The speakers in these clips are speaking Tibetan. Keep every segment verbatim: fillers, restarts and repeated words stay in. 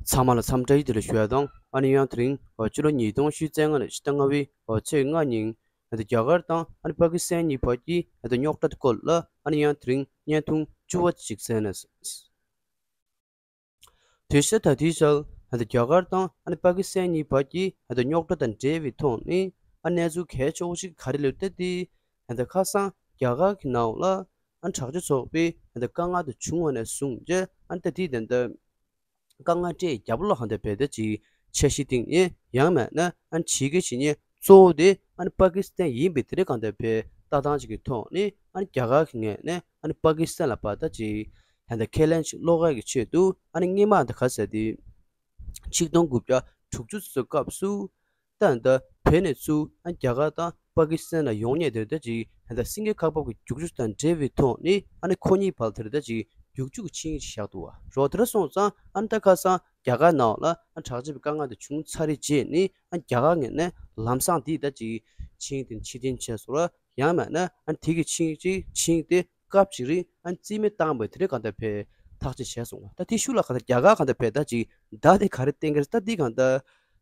ཚང་མ་ལ་འཚམས་འདྲི་བཀྲ་ཤིས་བདེ་ལེགས་ཞུ་ཡ་དང་། ཨ་ནི་ཡང་དེ་རིང་ཕྱི་ལོ་ཉིས་སྟོང་ཉི་ཤུ་རྩ་ལྔ་ནས་ཕྱི་ཟླ་ལྔ་པའི་ཚེས་ལྔ་ཉིན་རྒྱ་གར་དང་ཨ་ནི་པ་ཀི་སི་ཐན་གཉིས་བར་གྱི་རྙོག་དྲ་སྐོར་ལ་ཨ་ནི་ཡང་དེ་རིང་བརྙན་ཐུང་བཅུ་པ་ཅིག་གསན་ན། དེ་བཞིན་ད་ལྟའི་ཆར་རྒྱ་གར་དང་ཨ་ནི་པ་ཀི་སི་ཐན་གཉིས་བར་གྱི་རྙོག་དྲ་དང་འབྲེལ་བའི་ཐོག་ནས་ཨ་གནས་ཚུལ་གལ་ཆེ་བོ་ཞིག་ག་རེ་ལབ་ན། ད་དེ་ད་ཁ་སང་རྒྱ་གར་གྱི་ནང་ལ་ཨ་དྲག་ཆས་ཚོགས་པའི་ད་དཀའ་ངལ་དེ་བྱུང་བ་ནས་བཟུང་རྗེས་ཨ་ད་དེ་ད་ད་དཀའ་ངལ་སྤྲད་རྒྱབ་ལ་གང་ལྟར་བས་ད་ཅིག་འཆར་གཞི་བཏིང་ནས་ཡང་མིན་ན་ཨ་བྱེད་ཀྱི་བྱེད་ཉེས་གཙོ་བོ་དེ་ཨ་པ་ཀི་སི་ཐན་ཡིན་པའི་དེ་རིགས་གང་ལྟར་བས་ལྟ་སྟངས་ཅིག་གི་ཐོག་ནས་ཨ་རྒྱ་གར་གྱི་ངོས་ནས་ཨ་པ་ཀི་སི་ཐན་ལ་བ་ད་ཅིག་ད་ལྟ་ཁས་ལེན་ཅིག་སློག་ཡ་གི་ཆེད་དུ་ཨ་ནི་སྔོན་མ་ད་ག་ཟེར་དེ་ཆིག་སྟོང་དགུ་བརྒྱ་དྲུག་ཅུ་ཚོའི་སྐབས་སུ་ད་ད་བོད་ནས་ཚུར་ཨ་རྒྱ་གར་དང་པ་ཀི་སི་ཐན་ལ་ཡོང་མཁན་དེ་ད་ཅིག་ད་ད་སེང་གེ་ཁ་འབབ་ཀྱི་རྒྱུག་ཆུ་དང་འབྲེལ་བའི་ཐོག་ནས་ཨ་ནི་ཁོ་གཉིས་བར་དེར་ད་ཅིག་རྒྱུག་ཆུ་གི་ཆིངས་ཡིག་བཞག་འདུག་བ། རོ་དེར་སོང་ཙང་ཨ་ནི་ད་ཁ་སང་རྒྱ་གར་ནང་ལ་ཨ་དྲག་ཆས་པའི་དཀའ་ངལ་དེ་བྱུང་ཚར་རེད་བྱས་ནས་ཨ་རྒྱ་གར་ངོས་ནས་ལམ་སང་དེ་ད་ཅིག་ཆིངས་དེ་ཕྱིར་འཐེན་བྱས་སོང་ར། ཡང་མིན་ན་ཨ་དེ་གི་ཆིངས་ཅིག་ཆིངས་དེ་སྐབས་ཅིག་རིང་ཨ་རྩིས་མེད་བཏང་བའི་དེ་རིགས་གང་ལྟར་བས་ཐག་གཅོད་བྱས་སོང་བ། ད་དེ་ཤུགས་ལ་གང་ལྟར་རྒྱ་གར་གང་ལྟར་བས་ད་ཅིག་བརྡ་དེ་ག་རེ་བསྟན་གི་རེད། ད་དེ་གང་ལྟར་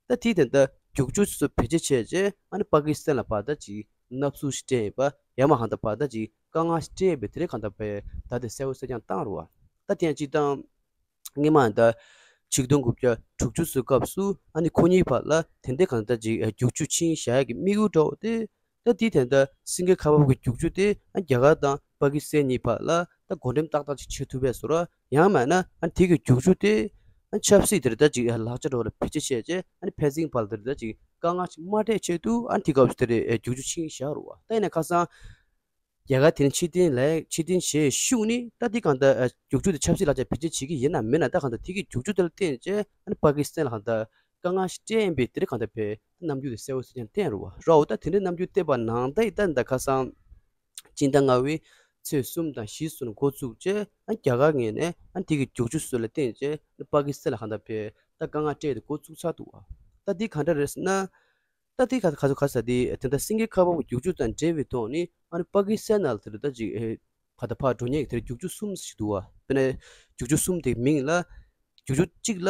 ད་དེ་དེ་ལྟར་རྒྱུག་ཆུ་ཚོ་བེད་སྤྱོད་བྱས་རྗེས་ཨ་ནི་པ་ཀི་སི་ཐན་ལ་བ་ད་ཅིག་མནའ་ཚུགས་ཤིག་སྤྲད་ཡིན་པ། ཡང་མ་གང་ལྟར་བ་ད་ཅིག་དཀའ་ངལ་ཞིག་སྤྲད་ཡིན་པའི་དེ་རིགས་གང་ལྟར་བས་ད་དེ་གསལ་བོ་གསལ་རྐྱང་བཏང་རུ་བ། ད་དེ་ཡང་སྤྱིར་བཏང་སྔོན་མ་ད་ཆིག་སྟོང་དགུ་བརྒྱ་དྲུག་ཅུ་ཚོའི་སྐབས་སུ་ཨ་ནི་ཁོ་གཉིས་བར་ལ་དེ་འདྲའི་གང་ལྟར་ཅིག་རྒྱུག་ཆུ་ཆིངས་བཞག་ཡ་གི་དམིགས་ཡུལ་འདྲ་བོ་དེ། ད་དེའི་དོན་དག་སེང་གེ་ཁ་འབབ་ཀྱི་རྒྱུག་ཆུ་དེ་ཨ་རྒྱ་གར་དང་པ་ཀི་སི་ཐན་གཉིས་བར་ལ་ད་བགོ་འགྲེམས་ཏག་ཏག་ཅིག་བྱེད་ཐུབ་པས་སོ་ར། ཡང་མིན་ན་ཨ་དེ་གི་རྒྱུག་ཆུ་དེ་ཨ་ཆབ་སྲིད་དེར་ད་ཅིག་ལག་ཆ་འདྲ་བོ་ལ་བེད་སྤྱོད་བྱས་རྗེས་ཨ་ནི་ཕན་ཚུན་བར་དེར་ད་ཅིག་དཀའ་ངལ་ཅིག་མ་སྤྲད་ཆེད་དུ་ཨ་དེ་སྐབས་སུ་དེ་རེད་རྒྱུག་ཆུ་ཆིངས་བཞག་རུ་བ། ད་ཡིན་ན་ཁ་སང་རྒྱ་གར་དེ་ནི་ཕྱིར་འཐེན་ལས་ཕྱིར་འཐེན་བྱས་ཤུགས་ནི་ད་དེ་གང་ལྟར་རྒྱུག་ཆུ་དེ་ཆབ་སྲིད་ལག་ཆ་བེད་སྤྱོད་བྱེད་ཀྱི་ཡིན་ན་མིན་ན་ད་གང་ལྟར་དེ་གི་རྒྱུག་ཆུ་དེ་ལ་བརྟེན་བྱས་ཨ་ནི་པ་ཀི་སི་ཐན་ལ་གང་ལྟར་དཀའ་ངལ་ཞིག་སྤྲད་ཡིན་པའི་དེ་རིགས་གང་ལྟར་བས་རྣམ་འགྱུར་དེ་གསལ་བོ་གསལ་རྐྱང་བསྟན་རུ་བ། རོ་ད་དེ་འདྲའི་རྣམ་འགྱུར་བསྟན་པ་ནང་ལྟར་ད་ད་ཁ་སང་སྤྱི་ཟླ་ལྔ་པའི་ཚེས་གསུམ་དང་བཞི་སོགས་ནས་འགོ་བཙུགས་རྗེས་ཨ་རྒྱ་གར་ངོས་ནས་ཨ་དེ་གི་རྒྱུག་ཆུ་སོགས་ལ་བརྟེན་རྗེས་པ་ཀི་སི་ཐན་ལ་གང་ལྟར་བས་ད་དཀའ་ངལ་སྤྲད་དེ་འགོ་བཙུགས་ཚར་འདུག་བ། ད་འདི་ག་འདྲ་རེད་ཟེར་ན། ད་འདི་ག་ག་ཚོད་ག་ཟེར་དེ་དེ་འདྲ་སེང་གེ་ཁ་འབབ་ཀྱི་རྒྱུག་ཆུ་དང་འབྲེལ་བའི་ཐོག་ནས་ཨ་ནི་པ་ཀི་སི་ཐན་ནང་ལ་དེ་འདྲ་ད་ཅིག་ཨེ་ག་ད་ཕར་འགྲོ་མཁན་གྱི་དེ་རྒྱུག་ཆུ་གསུམ་ཞིག་འདུག་བ། དཔེར་ན་རྒྱུག་ཆུ་གསུམ་དེ་མིང་ལ་རྒྱུག་ཆུ་གཅིག་ལ་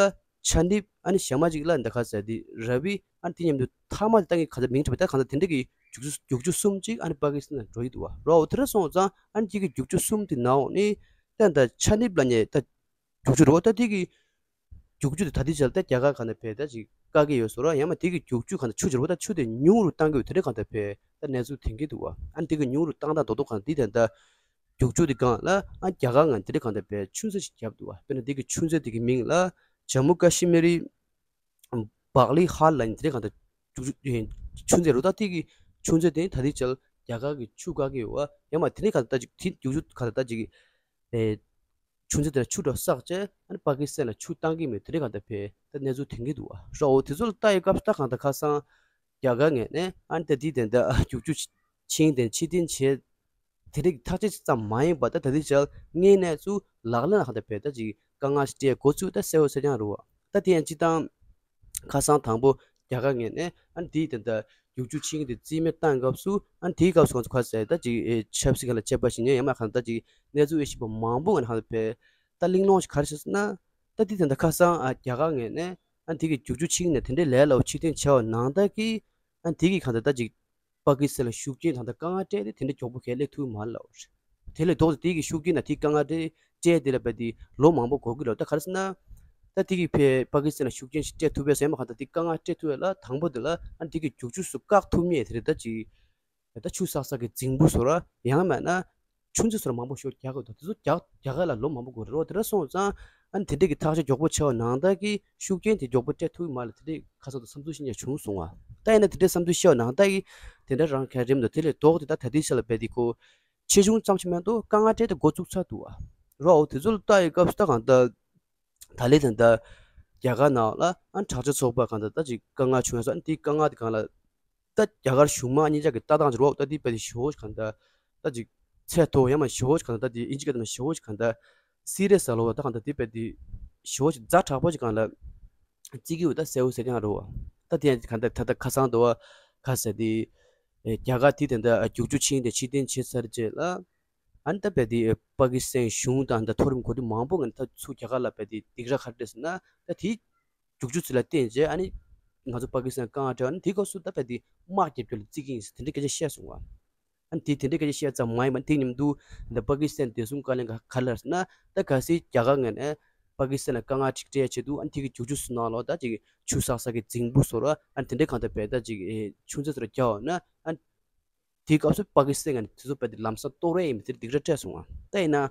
ཆ་ནིབ། ཨ་ནི་གཞན་མ་གཅིག་ལ་འདི་ག་ཟེར་དེ་ར་བི། ཨ་ནི་དེ་མཉམ་དུ་ཐ་མ་དེ་ད་ངས་ག་ཚོད་མིང་བྲིས་པ་ད་གང་ལྟར་དེ་འདྲ་གི་རྒྱུག་ཆུ་རྒྱུག་ཆུ་གསུམ་གཅིག་ཨ་ནི་པ་ཀི་སི་ཐན་ནང་འགྲོ་ཡི་འདུག་བ། རོ་དེ་འདྲ་སོང་ཙང་ཨ་ནི་གཅིག་གི་རྒྱུག་ཆུ་གསུམ་དེ་ནང་ནས་ད་ད་ཆ་ནིབ་ལབ་མཁན་ད་རྒྱུག་ཆུ་རེད་བ། ད་དེ་གི་རྒྱུག་ཆུ་དེ་ད་ལྟའི་ཆར་ད་རྒྱ་གར་ག་ནས་བས་ད་ཅིག་བཀག་གི་ཡོད་ཟེར་ར། ཡང་མ་དེ་གི་རྒྱུག་ཆུ་ག་ནས་ཆུ་ཅིག་རེད་བ། ད་ཆུ་དེ་ཉུང་རུ་བཏང་གི་ཡོད་དེ་འདྲ་གང་ལྟར་བས་ད་གནས་ཚུལ་ཐོན་གྱི་འདུག་བ། ཨ་ནི་དེ་གི་ཉུང་རུ་བཏང་སྟངས་རྡོག་རྡོག་གང་དེ་དེ་ད་རྒྱུག་ཆུ་དེ་སྒང་ལ་ཨ་རྒྱ་གར་ངང་དེ་འདྲ་གང་ལྟར་བས་ཆུ་མཛོད་ཅིག་བརྒྱབ་འདུག་བ། དཔེར་ན་དེ་གི་ཆུ་མཛོད་དེ་གི་མིང་ལ་ཇམ་མུ་ཀ་ཤི་མིར་རི་བག་ལི་ཧལ་ལབ་མཁན་དེ་འདྲ་གང་ལྟར་རྒྱུག་ཆུ་ཆུ་མཛོད་རེད་བ། ད་དེ་གི་ཆུ་མཛོད་དེ་ད་ལྟའི་ཆར་རྒྱ་གར་གི་ཆུ་བཀག་གི་ཡོད་བ། ཡང་མ་དེ་འདྲ་གང་ལྟར་ད་ཅིག་དེ་རྒྱུག་ཆུ་གང་ལྟར་ད་ཅིག་ཨེ། ཆུ་མཛོད་དེ་ལ་ཆུ་འདྲ་བསགས་བྱས་ཨ་ནི་པ་ཀི་སི་ཐན་ལ་ཆུ་བཏང་གི་མེད་དེ་འདྲ་གང་ལྟར་བས་ད་གནས་ཚུལ་ཐོན་གྱི་འདུག་བ། རོ་དེ་ཚོ་ལ་ལྟ་ཡི་སྐབས་སུ་ད་གང་ལྟར་ཁ་སང་རྒྱ་གར་ངོས་ནས་ཨ་ནི་ད་དེའི་དོན་དག་རྒྱུག་ཆུ་ཆིངས་དེ་ཕྱིར་འཐེན་བྱས་དེ་འདྲ་གི་ཐག་གཅོད་ཙམ་མ་ཡིན་པ་ད་ད་ལྟའི་ཆར་དངོས་གནས་ཚུར་ལག་ལེན་ལ་གང་ལྟར་བས་ད་ཅིག་དཀའ་ངལ་ཞིག་སྤྲད་འགོ་ཚུགས་ད་གསལ་བོ་གསལ་རྐྱང་རེད་བ། ད་དེ་ཡང་སྤྱིར་བཏང་ཁ་སང་དང་པོ་རྒྱ་གར་ངོས་ནས་ཨ་ནི་དེའི་དོན་དག་རྒྱུག་ཆུ་ཆིངས་དེ་རྩིས་མེད་བཏང་སྐབས་སུ་ཨ་ནི་དེའི་སྐབས་སུ་ང་ཚོ་ག་ཟེར་ད་ཅིག་ཨེ་ཆབ་སྲིད་སྒང་ལ་དཔྱད་པ་ཞིག་ཉན་ཡང་མ་གང་ད་ཅིག་གནས་ཚུལ་ཨེ་ཤེས་པ་མང་པོ་ང་ནི་ཧ་ལས་པས་ད་གླེང་སློང་ཞིག་ག་རེ་བྱས་སོང་ན། ད་དེའི་དོན་དག་ཁ་སང་ཨ་རྒྱ་གར་ངོས་ནས་ཨ་ནི་དེ་གི་རྒྱུག་ཆུ་ཆིངས་ནས་དེ་འདྲའི་ལས་སླ་པོ་ཕྱིར་འཐེན་བྱས་པ་ནང་ལྟར་གྱི་ཨ་ནི་དེ་གི་གང་ད་ད་ཅིག་པ་ཀི་སི་ཐན་ལ་ཤུགས་རྐྱེན་དང་ད་དཀའ་ངལ་སྤྲད་དེ་དེ་འདྲ་མགྱོགས་པོ་གས་སླེབས་ཐུབ་མ་རེད་ལབ་རེད། དེ་ལས་ལྡོག་སྟེ་དེ་གི་ཤུགས་རྐྱེན་དང་དེ་དཀའ་ངལ་སྤྲད་སྤྲད་དེ་ལ་བས་དེ་ལོ་མང་པོ་འགོར་གི་ལབ། ད་ག་རེ་ཟེར་ན། ད་དེ་གི་ཕའི་པ་ཀི་སི་ཐན་ལ་ཤུགས་རྐྱེན་ཞིག་སྤྲད་ཐུབ་པའི་སེམས་པ་གང་ལྟར་དེ་དཀའ་ངལ་སྤྲད་ཐུབ་ཡ་ལ་དང་པོ་དེ་ལ་ཨ་དེ་གི་རྒྱུག་ཆུ་སུ་བཀག་ཐུབ་མེད་དེ་རེད། ད་ཅིག་ད་ཆུ་བསགས་ས་གི་རྫིང་བུ་སོ་ར་ཡང་མེད་ན་ཆུ་མཛོད་སོ་ར་མང་པོ་ཞིག་རྒྱག་དགོས་འདུག་དེ་ཚོ་རྒྱག་རྒྱག་ཡ་ལ་ལོ་མང་པོ་འགོར་རེད་བ། དེ་འདྲ་སོང་ཙང་ཨ་ནི་དེ་འདྲ་གི་ཐག་གཅོད་མགྱོགས་པོ་བྱས་པ་ནང་ལྟར་གྱི་ཤུགས་རྐྱེན་དེ་མགྱོགས་པོ་སྤྲད་ཐུབ་ཀྱི་མ་རེད། དེ་འདྲའི་ཁ་སང་དུ་བསམ་ཚུལ་ཤེས་ཉེས་བྱུང་སོང་བ། ད་ཡིན་ན་དེ་འདྲའི་བསམ་ཚུལ་ཤེས་པ་ནང་ལྟར་གྱི་དེ་འདྲ་རང་ག་རེམ་འདུག་དེ་ལས་ལྡོག་སྟེ་ད་ད་ལྟའི་ཆ་ལ་བས་དེ་ཁོ་ཆེ་ཆུང་ཙམ་ཞིག་མེད་དོ་དཀའ་ངལ་སྤྲད་དེ་འགོ་བཙུགས་ཚར་འདུག་བ། རོ་དེ་ཚོ་ལ་ལྟ་ཡི་སྐབས་སུ་ད་གང་ལྟར་ད་ལས་དེ་འདྲ་རྒྱ་གར་ནང་ལ་ཨ་དྲག་ཆས་ཚོགས་པ་གང་ལྟར་ད་ཅིག་དཀའ་ངལ་བྱུང་ཡ་སོགས་ཨ་དེའི་དཀའ་ངལ་དེ་གང་ལ། ད་རྒྱ་གར་གཞུང་མང་གཉིས་ཆ་གི་ལྟ་སྟངས་ཀྱི་རོགས་ད་དེ་བས་དེ་ཞེ་བོ་ཞིག་གང་ལྟར་ད་ཅིག་ཚད་མཐོ་ཡང་མ་ཞེ་བོ་ཞིག་གང་ལྟར་ད་དེ་ཨིན་ཇི་སྐད་དུ་ཞེ་བོ་ཞིག་གང་ལྟར་སི་རི་ཡ་སི་ལོ་བ་ད་གང་ལྟར་དེ་བས་དེ་ཞེ་བོ་ཞིག་ཛ་དྲག་པོ་ཞིག་གང་ལ་བརྩི་གི་འོ་ད་གསལ་བོ་གསལ་རྐྱང་རེད་བ། ད་དེ་ཡང་གང་ལྟར་ད་ལྟ་ཁ་སང་དུ་བ་ཁ་ཟེར་དེ་རྒྱ་གར་དེ་དེ་འདྲ་རྒྱུག་ཆུ་ཆིངས་དེ་ཕྱིར་འཐེན་བྱས་ཚར་རྗེས་ལ། ཨ་ནི་ད་བས་དེ་པ་ཀི་སི་ཐན་གཞུང་དང་ད་མཐོ་རིམ་འགོ་ཁྲིད་མང་པོ་ངན་ད་ཚུར་རྒྱ་གར་ལ་བས་དེ་སྡིགས་ར་ག་རེ་སྤྲད་ཟེར་ན་ད་དེ་ རྒྱུག་ཆུ་ཚོད་ལ་བརྟེན་བྱས་ཨ་ནི་ང་ཚོ་པ་ཀི་སི་ཐན་དཀའ་ངལ་འཕྲད་པ་ནི་དེའི་སྐབས་སུ་ད་དཔེ་དེ་དམག་རྒྱབ་རྒྱུ་ལ་བརྩི་གི་ཡིན་ཟེར་དེ་འདྲའི་སྐད་ཆ་བཤད་སོང་བ། ཨ་ནི་དེ་དེ་འདྲའི་སྐད་ཆ་བཤད་ཙམ་མ་ཡིན་པ་དེ་མཉམ་དུ་འདི་པ་ཀི་སི་ཐན་བདེ་སྲུང་བཀའ་བློན་ག་ག་ལ་ཟེར་ན་ད་གལ་སྲིད་རྒྱ་གར་ངོས་ནས་པ་ཀི་སི་ཐན་ལ་དཀའ་ངལ་ཅིག་སྤྲད་ཆེད་དུ་ཨ་ནི་དེ་གི་རྒྱུག་ཆུ་ཚོད་ནང་ལོགས་ད་ཅིག་ཆུ་བསགས་ས་གི་རྫིང་བུ་བཟོ་ར་ཨ་ནི་དེ་འདྲའི་གང་ལྟར་བས་ད་ཅིག་ཆུ་མཛོད་ཚོ་རྒྱག་ན་ཨ་ནི་དེའི་སྐབས་སུ་པ་ཀི་སི་ཐན་ངོས་ནས་དེ་ཚོ་བས་དེ་ལམ་སང་གཏོར་ཡས་ཡིན་པའི་དེ་སྡིགས་ར་སྤྲད་སོང་བ། ད་ཡིན་ན་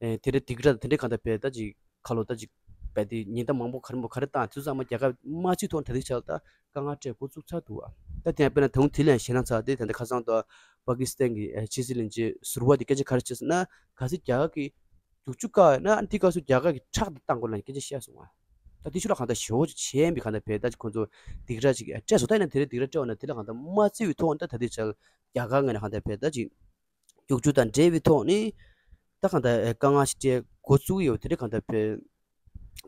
དེ་འདྲའི་སྡིགས་ར་དེ་འདྲའི་གང་ལྟར་བས་ད་ཅིག་ཁ་ལོ་ད་ཅིག་བས་དེ་ཉེན་བརྡ་མང་པོ་ག་རེ་མོ་ག་རེ་བཏང་དེ་ཚོ་ཚང་མ་རྒྱ་གར་མ་བརྩིས་ཐོག་ད་ལྟའི་ཆར་ད་དཀའ་ངལ་སྤྲད་འགོ་བཙུགས་ཚར་འདུག་བ། ད་དེ་ཡང་དཔེར་ན་ད་རུང་དེ་ལན་ཞེད་སྣང་ཚ་དེ་ད་ལྟ་ཁ་སང་དུ་པ་ཀི་སི་ཐན་གྱི་ཕྱི་སྲིད་བློན་ཆེན་ཟུར་པ་དེ་སྐད་ཆ་ག་རེ་བཤད་ཟེར་ན་གལ་སྲིད་རྒྱ་གར་གྱི་རྒྱུག་ཆུ་བཀག་ཡོད་ན་ཨ་ནི་དེའི་སྐབས་སུ་རྒྱ་གར་གྱི་ཁྲག་དེ་བཏང་དགོས་ལབ་ནས་སྐད་ཆ་བཤད་སོང་བ། ད་དེ་ཤུགས་ལ་གང་ལྟར་ཞེ་པོ་ཅིག་བྱས་ཡིན་པའི་གང་ལྟར་བས་ད་ཁོང་ཚོ་སྡིགས་ར་ཅིག་སྤྲད་སོང་། ད་ཡིན་ན་དེ་རིང་སྡིགས་ར་སྤྲད་འོ་ན་དེ་ལ་གང་ལྟར་མ་བརྩི་བའི་ཐོག་ནས་ད་ད་ལྟའི་ཆར་རྒྱ་གར་ངོས་ནས་གང་ལྟར་བས་ད་ཅིག་རྒྱུག་ཆུ་དང་འབྲེལ་བའི་ཐོག་ནས་ད་གང་ལྟར་དཀའ་ངལ་ཞིག་སྤྲད་འགོ་བཙུགས་ཡོད་དེ་རིང་གང་ལྟར་བས་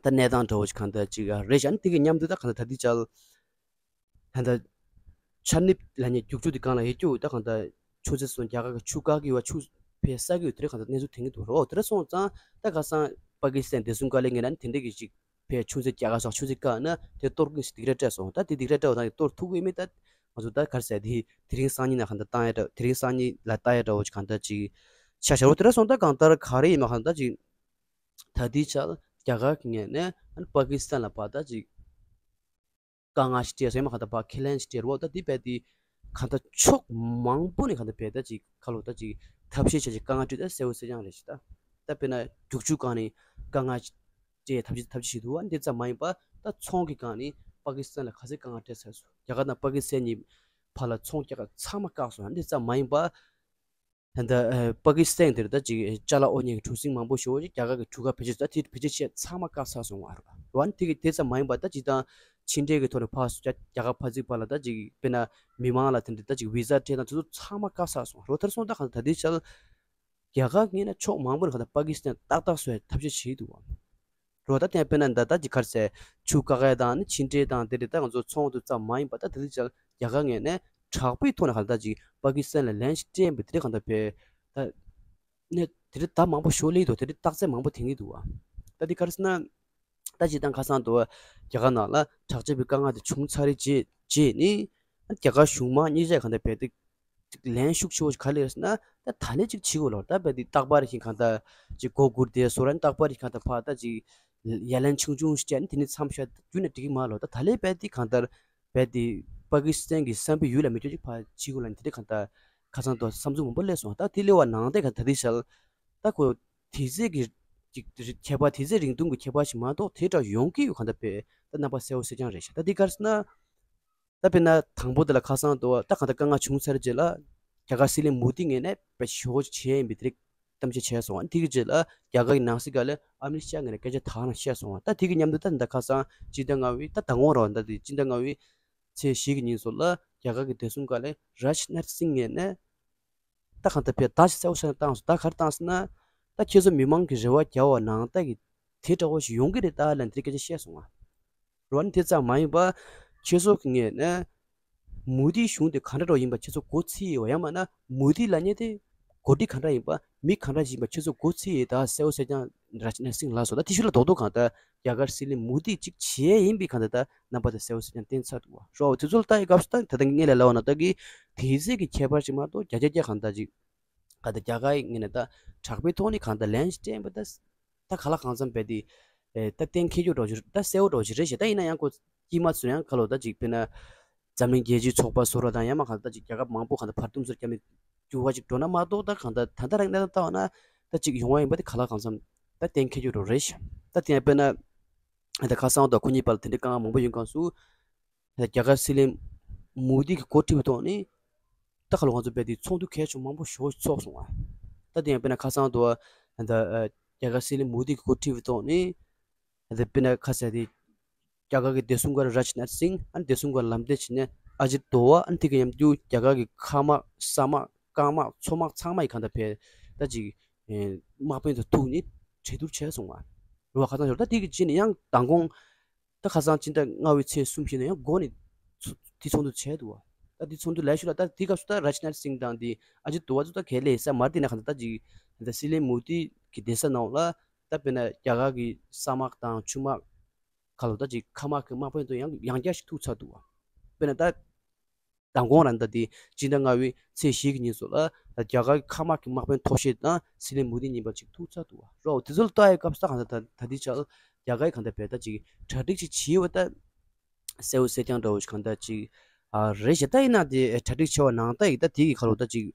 ད་གནས་སྟངས་འདྲ་བོ་ཞིག་གང་ལྟར་ཅིག་རེད་ཤག་ཨ་ནི་དེ་གི་མཉམ་དུ་ད་གང་ལྟར་ད་ལྟའི་ཆར་ད་ལྟ་ཆར་ནུབ་ལ་ཉེ་རྒྱུག་ཆུ་དེ་གང་ལ་ཡོད་རྒྱུ་ད་གང་ལྟར་ཆུ་ཚོད་སོང་རྒྱ་གར་གྱི་ཆུ་བཀག་གི་བ་ཆུ་ཕེ་ས་གི་ཡོད་དེ་རིང་གང་ལྟར་གནས་ཚུལ་ཐོན་གྱི་འདུག་རོ། དེ་ར་སོང་ཙང་ད་ཁ་སང་པ་ཀི་སི་ཐན་བདེ་སྲུང་བཀའ་བློན་ངོས་ནས་དེ་འདྲ་གི་ཅིག་ཕེ་ཆུ་ཚོད་རྒྱ་གར་སོགས་ཆུ་ཚོད་བཀག་ན་དེ་གཏོར་གི་ཡིན་ཟེར་སྡིགས་ར་སྤྲད་སོང་། ད་དེ་སྡིགས་ར་སྤྲད་བ་དང་གཏོར་ཐུབ་ཀྱི་མེད་ད་ང་ཚོ་ད་ག་རེ་ཟེར་དེ་དེ་རིང་སང་ཉིན་ལ་གང་ལྟར་བཏང་ཡ་འདྲ་དེ་རིང་སང་ཉིན་ལ་བཏང་ཡ་འདྲ་བོ་ཅིག་གང་ལྟར་ཅིག་ཆ་བཞག་རོ། དེ་ར་སོང་ད་གང་ལྟར་ག་རེ་ཡིན་མ་གང་ལྟར་ཅིག་ད་དེའི་ཆར་རྒྱ་གར་གྱི་ངོས་ནས་ཨ་ནི་པ་ཀི་སི་ཐན་ལ་བ་ད་ཅིག་དཀའ་ངལ་ཞིག་སྤྲད་སོང་ཡང་མ་གང་ལྟར་ཕར་ཁས་ལེན་ཞིག་སྤྲད་རོགས་ད་དེ་བས་དེ་གང་ལྟར་ཕྱོགས་མང་པོ་ནས་གང་ལྟར་བས་ད་ཅིག་ཁ་ལོ་ད་ཅིག་ཐབས་ཤེས་བྱས་ཅིག་དཀའ་ངལ་སྤྲད་ད་གསལ་བོ་གསལ་རྐྱང་རེད་ཤག་ད་ད་དཔེར་ན་རྒྱུག་ཆུ་སྒང་ནས་དཀའ་ངལ་སྤྲད་ཐབས་ཤེས་ཐབས་ཤེས་བྱེད་འདུག་བ། འདི་ཙམ་མ་ཡིན་པ་ད་ཚོང་གི་སྒང་ནས་པ་ཀི་སི་ཐན་ལ་ག་ཚད་དཀའ་ངལ་སྤྲད་ཚར་སོང་། རྒྱ་གར་དང་པ་ཀི་སི་ཐན་གཉིས་བར་ལ་ཚོང་རྒྱག་ག་ཚང་མ་བཀག་སོང་། འདི་ཙམ་མ་ཡིན་པ། ད་ལྟ་ཨ་པ་ཀི་སི་ཐན་འདིར་ད་ཅིག་ཅ་ལག་དབོར་མཁན་གྱི་གྲུ་གཟིངས་མང་པོ་ཞིག་རྒྱ་གར་གྱི་གྲུ་ཁ་བེད་སྤྱོད་ད་དེ་བེད་སྤྱོད་བྱས་ཚང་མ་བཀག་ཚར་སོང་བ་རེད་བ། དེ་གི་དེ་ཙམ་མ་ཡིན་པ་ད་ཅིག་དང་ཕྱི་འབྲེལ་གྱི་ཐོག་ནས་ཕར་ཚུར་རྒྱ་རྒྱ་གར་ཕར་ཚུར་བར་ལ་ད་ཅིག་དཔེར་ན་མི་མང་ལ་དེ་འདྲ་ད་ཅིག་བི་ཟ་སྤྲད་སྟངས་དེ་ཚོ་ཚང་མ་བཀག་ཚར་སོང་རེད། དེར་སོང་ད་གང་ད་ལྟའི་ཆར་རྒྱ་གར་ངོས་ནས་ཕྱོགས་མང་པོ་ནས་གང་ད་པ་ཀི་སི་ཐན་ཏག་ཏག་བཟོ་ཡ་ཐབས་ཤེས་བྱེད་ཀྱི་འདུག་བ། རོ་ད་བསྟན་དཔེར་ན་ད་ལྟ་གི་ག་རེ་ཟེར་ཆུ་བཀག་ཡ་དང་ནི་ཕྱི་འབྲེལ་དང་དེ་རེད། ད་ང་ཚོ་ཚོང་དུ་ཙམ་མ་ཡིན་པ་ད་དེ་དུས་ཅང་རྒྱ་གར་ངོས་ནས་དྲག་པོའི་ཐོག་ནས་གང་ལྟར་ཅིག་པ་ཀི་སི་ཐན་ལ་ལན་ཞིག་སྤྲད་པའི་དེ་རིང་གང་ལྟར་བས་ད་ནས་དེ་རིང་ད་མང་པོ་ཤོར་ལེ་འདུག་དེ་རིང་རྟགས་མཚན་མང་པོ་ཐོན་གྱི་འདུག་བ། ད་དེ་ག་རེ་ཟེར་ན་ད་ཅིག་དང་ཁ་སང་དུ་རྒྱ་གར་ནང་ལ་དྲག་ཆས་པའི་དཀའ་ངལ་དེ་བྱུང་ཚར་རེད་རྗེས་རྗེས་ནི་རྒྱ་གར་གཞུང་མང་གཉིས་ཆ་གང་ལྟར་བས་དེ་ལན་ཤུགས་ཆེ་བོ་ཞིག་ག་ལེར་ཟེར་ན་ད་ད་ལན་ཅིག་བྱེད་དགོས་ལོ། ད་བས་དེ་རྟག་པར་བཞིན་གང་ལྟར་ཅིག་སྒོ་སྒུར་དེ་བཟོ་ར་ནི་རྟག་པར་བཞིན་གང་ལྟར་ཕར་ད་ཅིག་ཡ་ལན་ཆུང་ཆུང་ཞིག་སྤྲད་ནི་དེ་ནི་མཚམས་བཞག་རྒྱུ་ནི་འགྲིག་གི་མ་ལོ། ད་ད་ལན་བས་དེ་གང་ལྟར་བས་དེ་པ་ཀི་སི་ཐན་གྱི་བསམ་པའི་ཡུལ་ལ་མི་སྐྱོ་ཅིག་ཕར་བྱེད་དགོས་ལ་ནི་དེ་གང་ལྟར་ཁ་སང་དུ་བསམ་ཚུལ་མང་པོ་སླེབས་སོང་། ད་དེ་སླེབས་པ་ནང་བསྟན་གང་ད་དེ་ཞལ་ད་ཁོ་དུས་ཚོད་ཀྱི་ཅིག་ཁྱད་པར་དུས་ཚོད་རིང་ཐུང་གི་ཁྱད་པར་ཞིག་མ་གཏོགས་དེ་འདྲ་ཡོང་གི་ཡོད་གང་ལྟར་བས་ད་རྣམ་པ་གསལ་བོ་གསལ་རྐྱང་རེད་ཤག་ད་འདི་ག་རེ་ཟེར་ན། ད་དཔེར་ན་དང་པོ་དེ་ལ་ཁ་སང་དུ་ད་གང་ལྟར་དཀའ་ངལ་བྱུང་ཚར་རྗེས་ལ་རྒྱ་གར་སྲིད་བློན་མོ་དི་ངོས་ནས་དཔེ་ཞེ་པོ་ཅིག་བྱས་ཡིན་པའི་དེ་རིགས་གཏམ་བཤད་བྱས་སོང་། དེ་གི་རྗེས་ལ་རྒྱ་གར་གྱི་ནང་སྲིད་ཁང་ལས་ཨ་མི་རི་ཤ་ངོས་ནས་སྐད་ཆ་དག་རང་བཤད་སོང་བ། ད་དེ་གི་མཉམ་དུ་ད་ད་ཁ་སང་སྤྱི་ཟླ་ལྔ་པའི་ད་ཟླ་ངོ་རེད་བ། ད་དེ་སྤྱི་ཟླ་ལྔ་པའི་ཚེས་བཞི་གི་ཉིན་སོགས་ལ་རྒྱ་གར་གྱི་བདེ་སྲུང་བཀའ་བློན་རཱཇ་ནཱཐ་སིང་ངོས་ནས་ད་གང་ལྟར་བས་ད་ཞིག་གསལ་པོ་ཤར་བཏང་སོང་། ད་ག་རེ་བཏང་ཟེར་ན། ད་ཁྱེད་ཚོ་མི་མང་གི་རེ་བ་རྒྱག་པ་ནང་ལྟར་གྱི་དེ་འདྲ་བོ་ཞིག་ཡོང་གི་རེད་ད་ལབ་དེ་སྐད་ཆ་བཤད་སོང་ང་། རོ་ནི་དེ་ཙམ་མ་ཡིན་པ། ཁྱེད་ཚོ་གི་ངོས་ནས་མོ་དིའི་གཞུང་དེ་ག་འདྲ་འདྲ་ཡིན་པ་ཁྱེད་ཚོ་མགོ་ཚོས་ཡོད་ཡང་མིན་ན་མོ་དི་ལབ་མཁན་དེ་འགོ་ཁྲིད་ག་འདྲ་ཡིན་པ་མི་ག་འདྲ་ཡིན་པ་ཁྱེད་ཚོ་མགོ་ཚོས་ཡོད་ད་གསལ་པོ་གསལ་རྐྱང་རཱཇ་ནཱཐ་སིང་ལབ་སོང་། ད་དེ་ཤུལ་ལ་རྡོག་རྡོག་གང་ལྟར་རྒྱ་གར་སྲིད་བློན་མོ་དི་གཅིག་བྱས་ཡིན་པའི་གང་ལྟར་ད་རྣམ་པ་དེ་གསལ་པོ་གསལ་རྐྱང་བསྟན་ཚར་འདུག་བ། རོ་དེ་ཚོ་ལ་ལྟ་ཡི་སྐབས་སུ་ད་ད་ལྟ་ངས་ལས་ལབ་པ་ན་ད་གི་དེ་ཚོད་ཀྱི་ཁྱད་པར་ཞིག་མ་གཏོགས་བརྒྱ་ཆ་བརྒྱ་གང་ལྟར་ཅིག་གང་ལྟར་རྒྱ་གར་ངོས་ནས་ད་དྲག་པོའི་ཐོག་ནས་གང་ལྟར་ལན་ཞིག་སྤྲད་པ་ད་ད་ག་ལ་གང་འཚམ་བས་དེ་ད་གཏན་འཁེལ་རྒྱུ་འདྲ་ཞིག་ད་གསལ་པོ་འདྲ་ཞིག་རེད་ཤག་ད་ཡིན་ན་ཡང་ཁོ་དཀྱིལ་མ་ཚོ་ཡང་ག་ལོ་ད་ཅིག་དཔེར་ན། འཛམ་གླིང་རྒྱལ་སྤྱིའི་ཚོགས་པ་བཟོ་འདྲ་དང་ཡང་མིན་གང་ལྟར་ཅིག་རྒྱལ་ཁབ་མང་པོ་གང་ལྟར་བར་འདུམ་བཟོ་རྒྱག་མི་འགྱུར་བ་ཅིག་འགྲོ་ན་མ་གཏོགས་ད་གང་ལྟར་ད་ལྟ་རང་གནས་སྟངས་ལྟ་བ་ན་ད་ཅིག་ཡོང་བ་ཡིན་པ་དེ་ག་ལ་གང་འཚམ་ད་གཏན་འཁེལ་རྒྱུ་རེད་ཤག་ད་དེ་ཡང་དཔེར་ན་ད་ཁ་སང་དང་ཁོ་གཉིས་བར་ལ་དེ་འདྲའི་དཀའ་ངལ་མང་པོ་ཡོད་སྐབས་སུ་ད་རྒྱ་གར་སྲིད་བློན་མོ་དི་གི་འགོ་ཁྲིད་པའི་ཐོག་ནས་ད་ག་ལོ་ང་ཚོ་བས་དེ་ཚོགས་འདུ་གལ་ཆེན་མང་པོ་ཞེ་པོ་ཚོགས་སོང་བ། ད་དེ་ཡང་དཔེར་ན་ཁ་སང་དུ་ད་རྒྱ་གར་སྲིད་བློན་མོ་དི་གི་འགོ་ཁྲིད་པའི་ཐོག་ནས། དེ་དཔེར་ན་ཁ་ཟེར་དེ། རྒྱ་གར་གྱི་བདེ་སྲུང་བཀའ་བློན་རཱཇ་ནཱཐ་སིང་ཨ་ནི་བདེ་སྲུང་བཀའ་བློན་ལམ་སྟོན་བྱས་ནས་ཨ་ཇིད་དོ་བ་ཨ་ནི་དེ་གི་མཉམ་དུ་རྒྱ་གར་གྱི་མཁའ་དམག་ས་དམག་རྐང་དམག་མཚོ་དམག་ཚང་མ་ཡི་གང་ལྟར་བས་ད་ཅིག་དམག་དཔོན་དང་ཐུག་ནས་གྲོས་བསྡུར་བྱས་སོང་བ། རེད་བ། ཁ་སང་ཞོར་ད་དེ་གི་རྗེས་ནས་ཡང་མདང་དགོང་ད་ཁ་སང་སྤྱི་ཟླ་ལྔ་པའི་ཚེས་གསུམ་བཞི་ནས་ཡང་འགོ་ནས་དེ་ཚོགས་འདུ་བྱས་འདུག་བ། ད་དེ་ཚོགས་འདུ་ལས་ཞུ་ལ་ད་དེ་སྐབས་སུ་ད་རཱཇ་ནཱཐ་སིང་དང་དེ་ཨ་ཇིད་དོ་བ་ཚོ་ད་ག་ལས་ས་མར་དེ་ན་གང་ལྟར་ད་ཅིག་ད་སྲིད་བློན་མོ་དི་གི་གདན་ས་ནང་ལ་ད་དཔེར་ན་རྒྱ་གར་གྱི་ས་དམག་དང་ཆུ་དམག་ག་ལོ་ད་ཅིག་མཁའ་དམག་གི་དམག་དཔོན་དུ་ཡང་ཡང་བསྐྱར་ཞིག་ཐུག་ཚར་འདུག་བ། དཔེར་ན་ད། མདང་དགོང་རང་ད་དེ་སྤྱི་ཟླ་ལྔ་པའི་ཚེས་བཞི་གི་ཉིན་སོགས་ལ་ད་རྒྱ་གར་གྱི་མཁའ་དམག་གི་དམག་དཔོན་མཐོ་ཤོས་དང་སྲིད་བློན་མོ་དི་གཉིས་པ་ཅིག་ཐུག་ཚར་འདུག་བ། རོ་དེ་ཚོ་ལ་ལྟ་ཡི་སྐབས་སུ་ད་གང་ལྟར་ད་ད་ལྟའི་ཆར་རྒྱ་གར་གྱི་གང་ལྟར་བས་ད་ཅིག་གྲ་སྒྲིག་ཅིག་བྱས་ཡོད་པ་ད་གསལ་པོ་གསལ་རྐྱང་འདྲ་བོ་ཞིག་གང་ལྟར་ཅིག་ཨ་རེད་ཤག་ད་ཡིན་ན་དེ་གྲ་སྒྲིག་བྱས་པ་ནང་ལྟར་ཡིན་ད་དེ་གི་ཁ་ལོ་ད་ཅིག་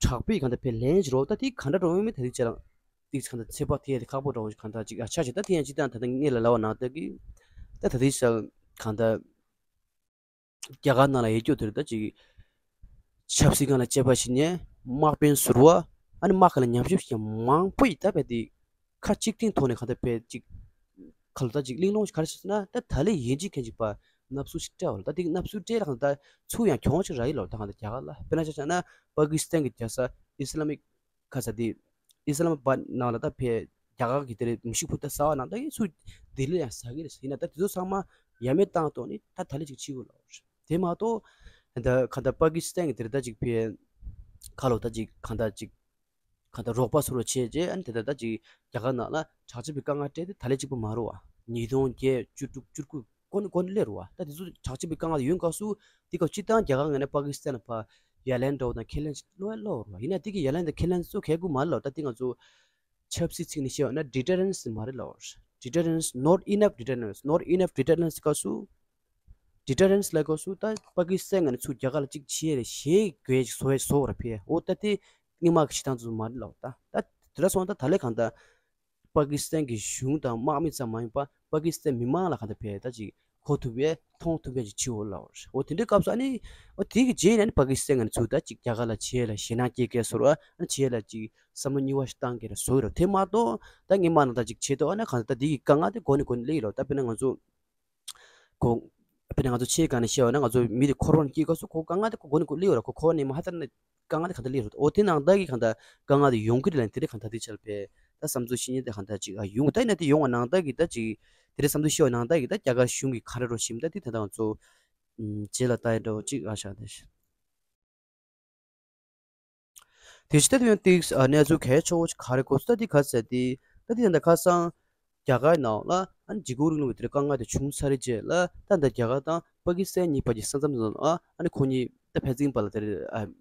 དྲག་པོའི་གང་ལྟར་བས་ལན་ཅིག་རོ་ད་དེ་གང་འདྲ་འགྲོ་ཡོད་མེད་ད་ལྟའི་ཆར་ཏིག་གང་ལྟར་ཚོད་དཔག་ཐེ་ཡ་དེ་ཁག་པོ་འདྲ་བོ་ཞིག་གང་ལྟར་ཅིག་ཨ་ཆ་ཞིག་ད་དེ་ཡང་ཅི་ད་ད་ལྟ་ངས་ལ་ལབ་པ་ནང་ལྟར་གི་ད་ད་ལྟའི་ཆར་གང་ལྟར། རྒྱ་གར་ནང་ལ་ཡོད་རྒྱུ་དེར་ད་ཅིག་ཆབ་སྲིད་སྒང་ལ་དཔྱད་པ་བྱེད་མཁན་དམག་དཔོན་ཟུར་པ་ཨ་ནི་དམག་སྒང་ལ་ཉམས་ཞིབ་བྱེད་མཁན་མང་པོ་ཡིས་ད་བས་དེ་ཁ་གཅིག་མཐུན་ཐོག་ནས་གང་ལྟར་བས་ཅིག་ཁ་ལོ་ད་ཅིག་གླེང་སློང་ཞིག་ག་རེ་བྱས་ཟེར་ན་ད་ད་ལས་ཡིན་གཅིག་མཁན་གཅིག་པ་ནབ་སུ་ཞིག་སྤྲད་པ་ལ་ད་དེ་ནབ་སུ་སྤྲད་ལ་གང་ལྟར་ཚུར་ཡང་གྱོང་ཞིག་རག་ཡི་ལོ། ད་གང་ལྟར་རྒྱ་གར་ལ་དཔེར་ན་ཆ་བཞག་ན་པ་ཀི་སི་ཐན་གྱི་རྒྱལ་ས་ཨི་སི་ལ་མིག་ཁ་ས་དེ་ཨི་སི་ལ་མ་བྷད་ནང་ལ་ད་ཕེ་རྒྱ་གར་གྱི་དེ་རེད་མི་ཤུགས་ཕུ་ད་ས་བ་ནང་ད་ཡིན་ཚུལ་ལྡི་ལི་ཡང་ཟ་གི་རེད་ཟེར་ཡིན་ན་ད་དེ་ཚོ་ཚང་མ་ཡ་མེད་བཏང་ཐོག་ནི་ད་ད་ལི་ཅིག་ཕྱི་དགོས་ལ་རེད། དེ་མ་གཏོགས་ད་ག་ད་པ་ཀི་སི་ཐན་གྱི་དེ་རེད་ད་ཅིག་ཕེ་ཁ་ལོ་ད་ཅིག་གང་ད་ཅིག་གང་ད་རོགས་པ་ཚོར་བྱས་རྗེས་ཨ་ནི་དེ་ད་ད་ཅིག་རྒྱ་གར་ནང་ལ་དྲག་སྤྱོད་པའི་དཀའ་ངལ་སྤྲད་དེ་ད་ལི་གཅིག་པུ་མ་རུ་བ་ཉིས་སྟོང་བརྒྱད་བཅུ་དྲུག་བཅུ་དགུ་གོ་ནི་གོ་ནི་སླེབས་རུ་བ། ད་དེ་ཚོ་དྲག་སྤྱོད་པའི་དཀའ་ངལ་ཡོང་སྐབས་སུ་དེ་སྐབས་སྤྱི་བཏང་རྒྱ་གར་ངོས་ནས་པ་ཀི་སི་ཐན་ལ་ཕར་ཡ་ལན་འདྲ་བོ་དང་ཁས་ལེན་ཅིག་བློ་བློ་རུ་བ་ཡིན་ན་དེ་གི་ཡ་ལན་དང་ཁས་ལེན་ཚོ་གལ་དགོས་མ་རེད་ལ། ད་དེ་ང་ཚོ་ཆབ་སྲིད་ཚིག་ནས་བཤད་པ་ན་deterrence མ་རེད་ལ། Deterrence, not enough deterrence, not enough deterrence སྐབས་སུ་deterrence ལ་སྐབས་སུ་ད་པ་ཀི་སི་ཐན་ངོས་ནས་ཚུར་རྒྱ་གར་ལ་གཅིག་བྱས་རེད་ཞེས་དགོས་བཟོ་བཟོ་བར་ཕེ་འོ་ད་དེ་སྔོན་མ་གི་བྱེད་སྟངས་ཚོ་མ་རེད་ལ། ད་ད་དེ་འདྲ་སོང་ད་ད་ལས་གང་ད། པ་ཀི་སི་ཐན་གྱི་གཞུང་དང་དམག་མི་ཙམ་མ་ཡིན་པར་པ་ཀི་སི་ཐན་མི་མང་ལ་གང་ལྟར་བས་ད་ཅིག་གོ་ཐུབ་པའི་མཐོང་ཐུབ་མཁན་ཅིག་བྱེད་འོ་ལ། འོ་དེ་འདྲའི་སྐབས་སུ་ཨ་ནི་འོ་དེ་གི་རྗེས་ནས་ཨ་ནི་པ་ཀི་སི་ཐན་ངོས་ནས་ཚུར་ད་ཅིག་རྒྱ་གར་ལ་བྱེད་ལ་ཞེད་སྣང་སྐྱེ་མཁན་བཟོ་ར་ཨ་ནི་བྱེད་ལ་ཅིག་བསམ་བློ་གཉིས་པ་ཞིག་བཏང་མཁན་ར་བཟོ་ཡི་ར། དེ་མ་གཏོགས་ད་སྔོན་མ་ནང་ད་ཅིག་བྱེད་དོ་ཨ་ནི་གང་ལྟར་ད་དེ་གི་དཀའ་ངལ་དེ་འགོ་ནས་འགོ་ནས་སླེབས་ཡི་ར། ད་དཔེར་ན་ང་ཚོ་ཁོ། དཔེར་ན་ང་ཚོ་ཆེས་གང་ནས་བཤད་པ་ན་ང་ཚོ་མི་དེ་འཁོར་བ་ནས་སྐྱེས་སྐབས་སུ་ཁོ་དཀའ་ངལ་དེ་ཁོ་མགོ་ནས་ཁོ་སླེབས་ཡོད་ར། ཁོ་འཁོར་བ་ནས་མ་ཧ་ཙམ་ནས་དཀའ་ངལ་དེ་ག་འདྲ་སླེབས་ཡོད་ར། འོ་དེ་ནང་ལྟར་གྱི་གང་ལྟར་དཀའ་ངལ་དེ་ཡོང་གི་རེད་ལ་དེ་འདྲ་གང་ལྟར་དེ་ཆར་བས་ད་བསམ་ཚུལ་བཤད་མཁན་དེ་གང་ལྟར་ཅིག་ཨ་ཡོང་ད་ཡིན་ན་དེ་ཡོང་བ་ནང་ལྟར་གྱི་ད་ཅིག་དེ་འདྲ་བསམ་ཚུལ་བཤད་པ་ནང་ལྟར་གྱི་ད་རྒྱ་གར་གཞུང་གི་ག་རེ་རོ་བྱེད་མི་ད་དེ་ད་ལྟ་ང་ཚོ་རྗེས་ལ་ལྟ་ཡི་འདྲ་བོ་ཅིག་ཨ་ཤ་དེ། དེ་ཕྱི་ད་དུང་ཏིག་གནས་ཚུལ་གལ་ཆེ་བོ་ཞིག་ག་རེ་གོ་སོང་ད་དེ་ག་ཟེར་ཏེ་ད་དེ་ད་ལྟ་ཁ་སང་རྒྱ་གར་ནང་ལ་ཨ་ནི་འཇིགས་སྐུལ་རིང་ལུགས་པའི་དེ་དཀའ་ངལ་དེ་བྱུང་ཚར་རེད་རྗེས་ལ་ད་ལྟ་རྒྱ་གར་དང་པ་ཀི་སི་ཐན་གཉིས་བར་གྱི་ས་མཚམས་ནང་ལ་ཨ་ནི་ཁོ་གཉིས་ད་ཕན་ཚུན་བར་ལ་དེར་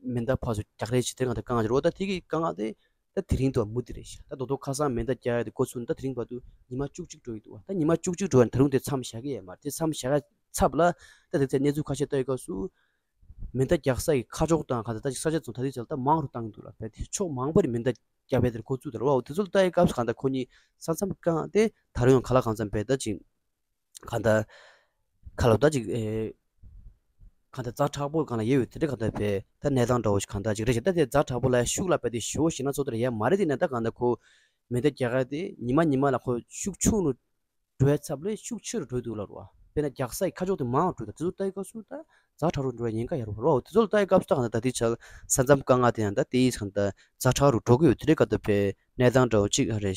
མེ་མདའ་ཕར་ཚུར་རྒྱག་རེས་བྱེད་དེ་གང་ལྟར་དཀའ་ངལ་ཅིག་རེད་བ། ད་དེ་གི་དཀའ་ངལ་དེ་ད་དེ་རིང་དུ་མུ་མཐུད་རེད་ཤག་ད་རྡོག་རྡོག་ཁ་སང་མེ་མདའ་རྒྱག་ཡ་དེ་འགོ་ཚུགས་ནས་ད་དེ་རིང་བར་དུ་ཉི་མ་བཅུ་གཅིག་འགྲོ་ཡི་འདུག་བ། ད་ཉི་མ་བཅུ་གཅིག་འགྲོ་ཡ་ནི་ད་རུང་དེ་མཚམས་བཞག་གི་ཡོད་མ་རེད། དེ་མཚམས་བཞག་ཚབ་ལ་ད་དེ་ཚེ་གནས་ཚུལ་ཁ་ཤས་ལྟ་ཡི་སྐབས་སུ། མེ་མདའ་རྒྱག་ས་ཡི་ཁ་ཕྱོགས་དང་གང་ལྟར་ད་ཅིག་ས་ཆ་ཚོ་ད་ལྟའི་ཆར་ད་མང་རུ་བཏང་གི་འདུག་ལ། བས་དེ་ཕྱོགས་མང་པོ་རེ་མེ་མདའ་རྒྱག་པའི་དེར་འགོ་བཙུགས་དང་རོ་དེ་ཚོ་ལ་ལྟ་ཡི་སྐབས་སུ་གང་ལྟར་ཁོ་གཉིས་ས་མཚམས་བཀག་སྟེ་ད་རུང་ཡང་ག་ལ་གང་འཚམ་བས་ད་ཅིག་གང་ལྟར་ཁ་ལོ་ད་ཅིག་ཨེ་གང་ལྟར་ཛ་དྲག་པོ་གང་ལ་ཡོད་ཡོད་དེ་འདྲ་གང་ལྟར་བས་ད་གནས་སྟངས་འདྲ་བོ་ཞིག་གང་ལྟར་ཅིག་རེད་ཤག་ད་དེ་ཛ་དྲག་པོ་ལ་ཤུགས་ལ་བས་དེ་ཞོ་ཞེ་ན་ཚོ་དེར་ཡ་མ་རེད། དེ་ནས་ད་གང་ལྟར་ཁོ་མེ་མདའ་རྒྱག་ཡ་དེ་ཉི་མ་ཉི་མ་ལ་ཁོ་ཤུགས་ཆུང་རུ་འགྲོ་བའི་ཚབ་ལས་ཤུགས་ཆེ་རུ་འགྲོ་འདུག་ལ་རོ། དཔེར་ན་རྒྱག་ས་ཡི་ཁ་ཕྱོགས་དེ་མང་རུ་འགྲོ་ད་དེ་ཚོ་ལྟ་ཡི་སྐབས་སུ་ད་ཛ་དྲག་རུ་འགྲོ་བའི་ཉེན་ཁ་ཡོད་རེད་བ། རོ་དེ་ཚོ་ལ་ལྟ་ཡི་སྐབས་སུ་ད་གང་ལྟར་ད་ལྟའི་ཆར་ས་མཚམས་དཀའ་ངལ་དེ་ཡང་ད་དེ་ཡིས་གང་ལྟར་ཛ་དྲག་རུ་འགྲོ་གི་ཡོད་དེ་རེད་ག་ད་བས་གནས་སྟངས་འདྲ་བོ་གཅིག་རེད།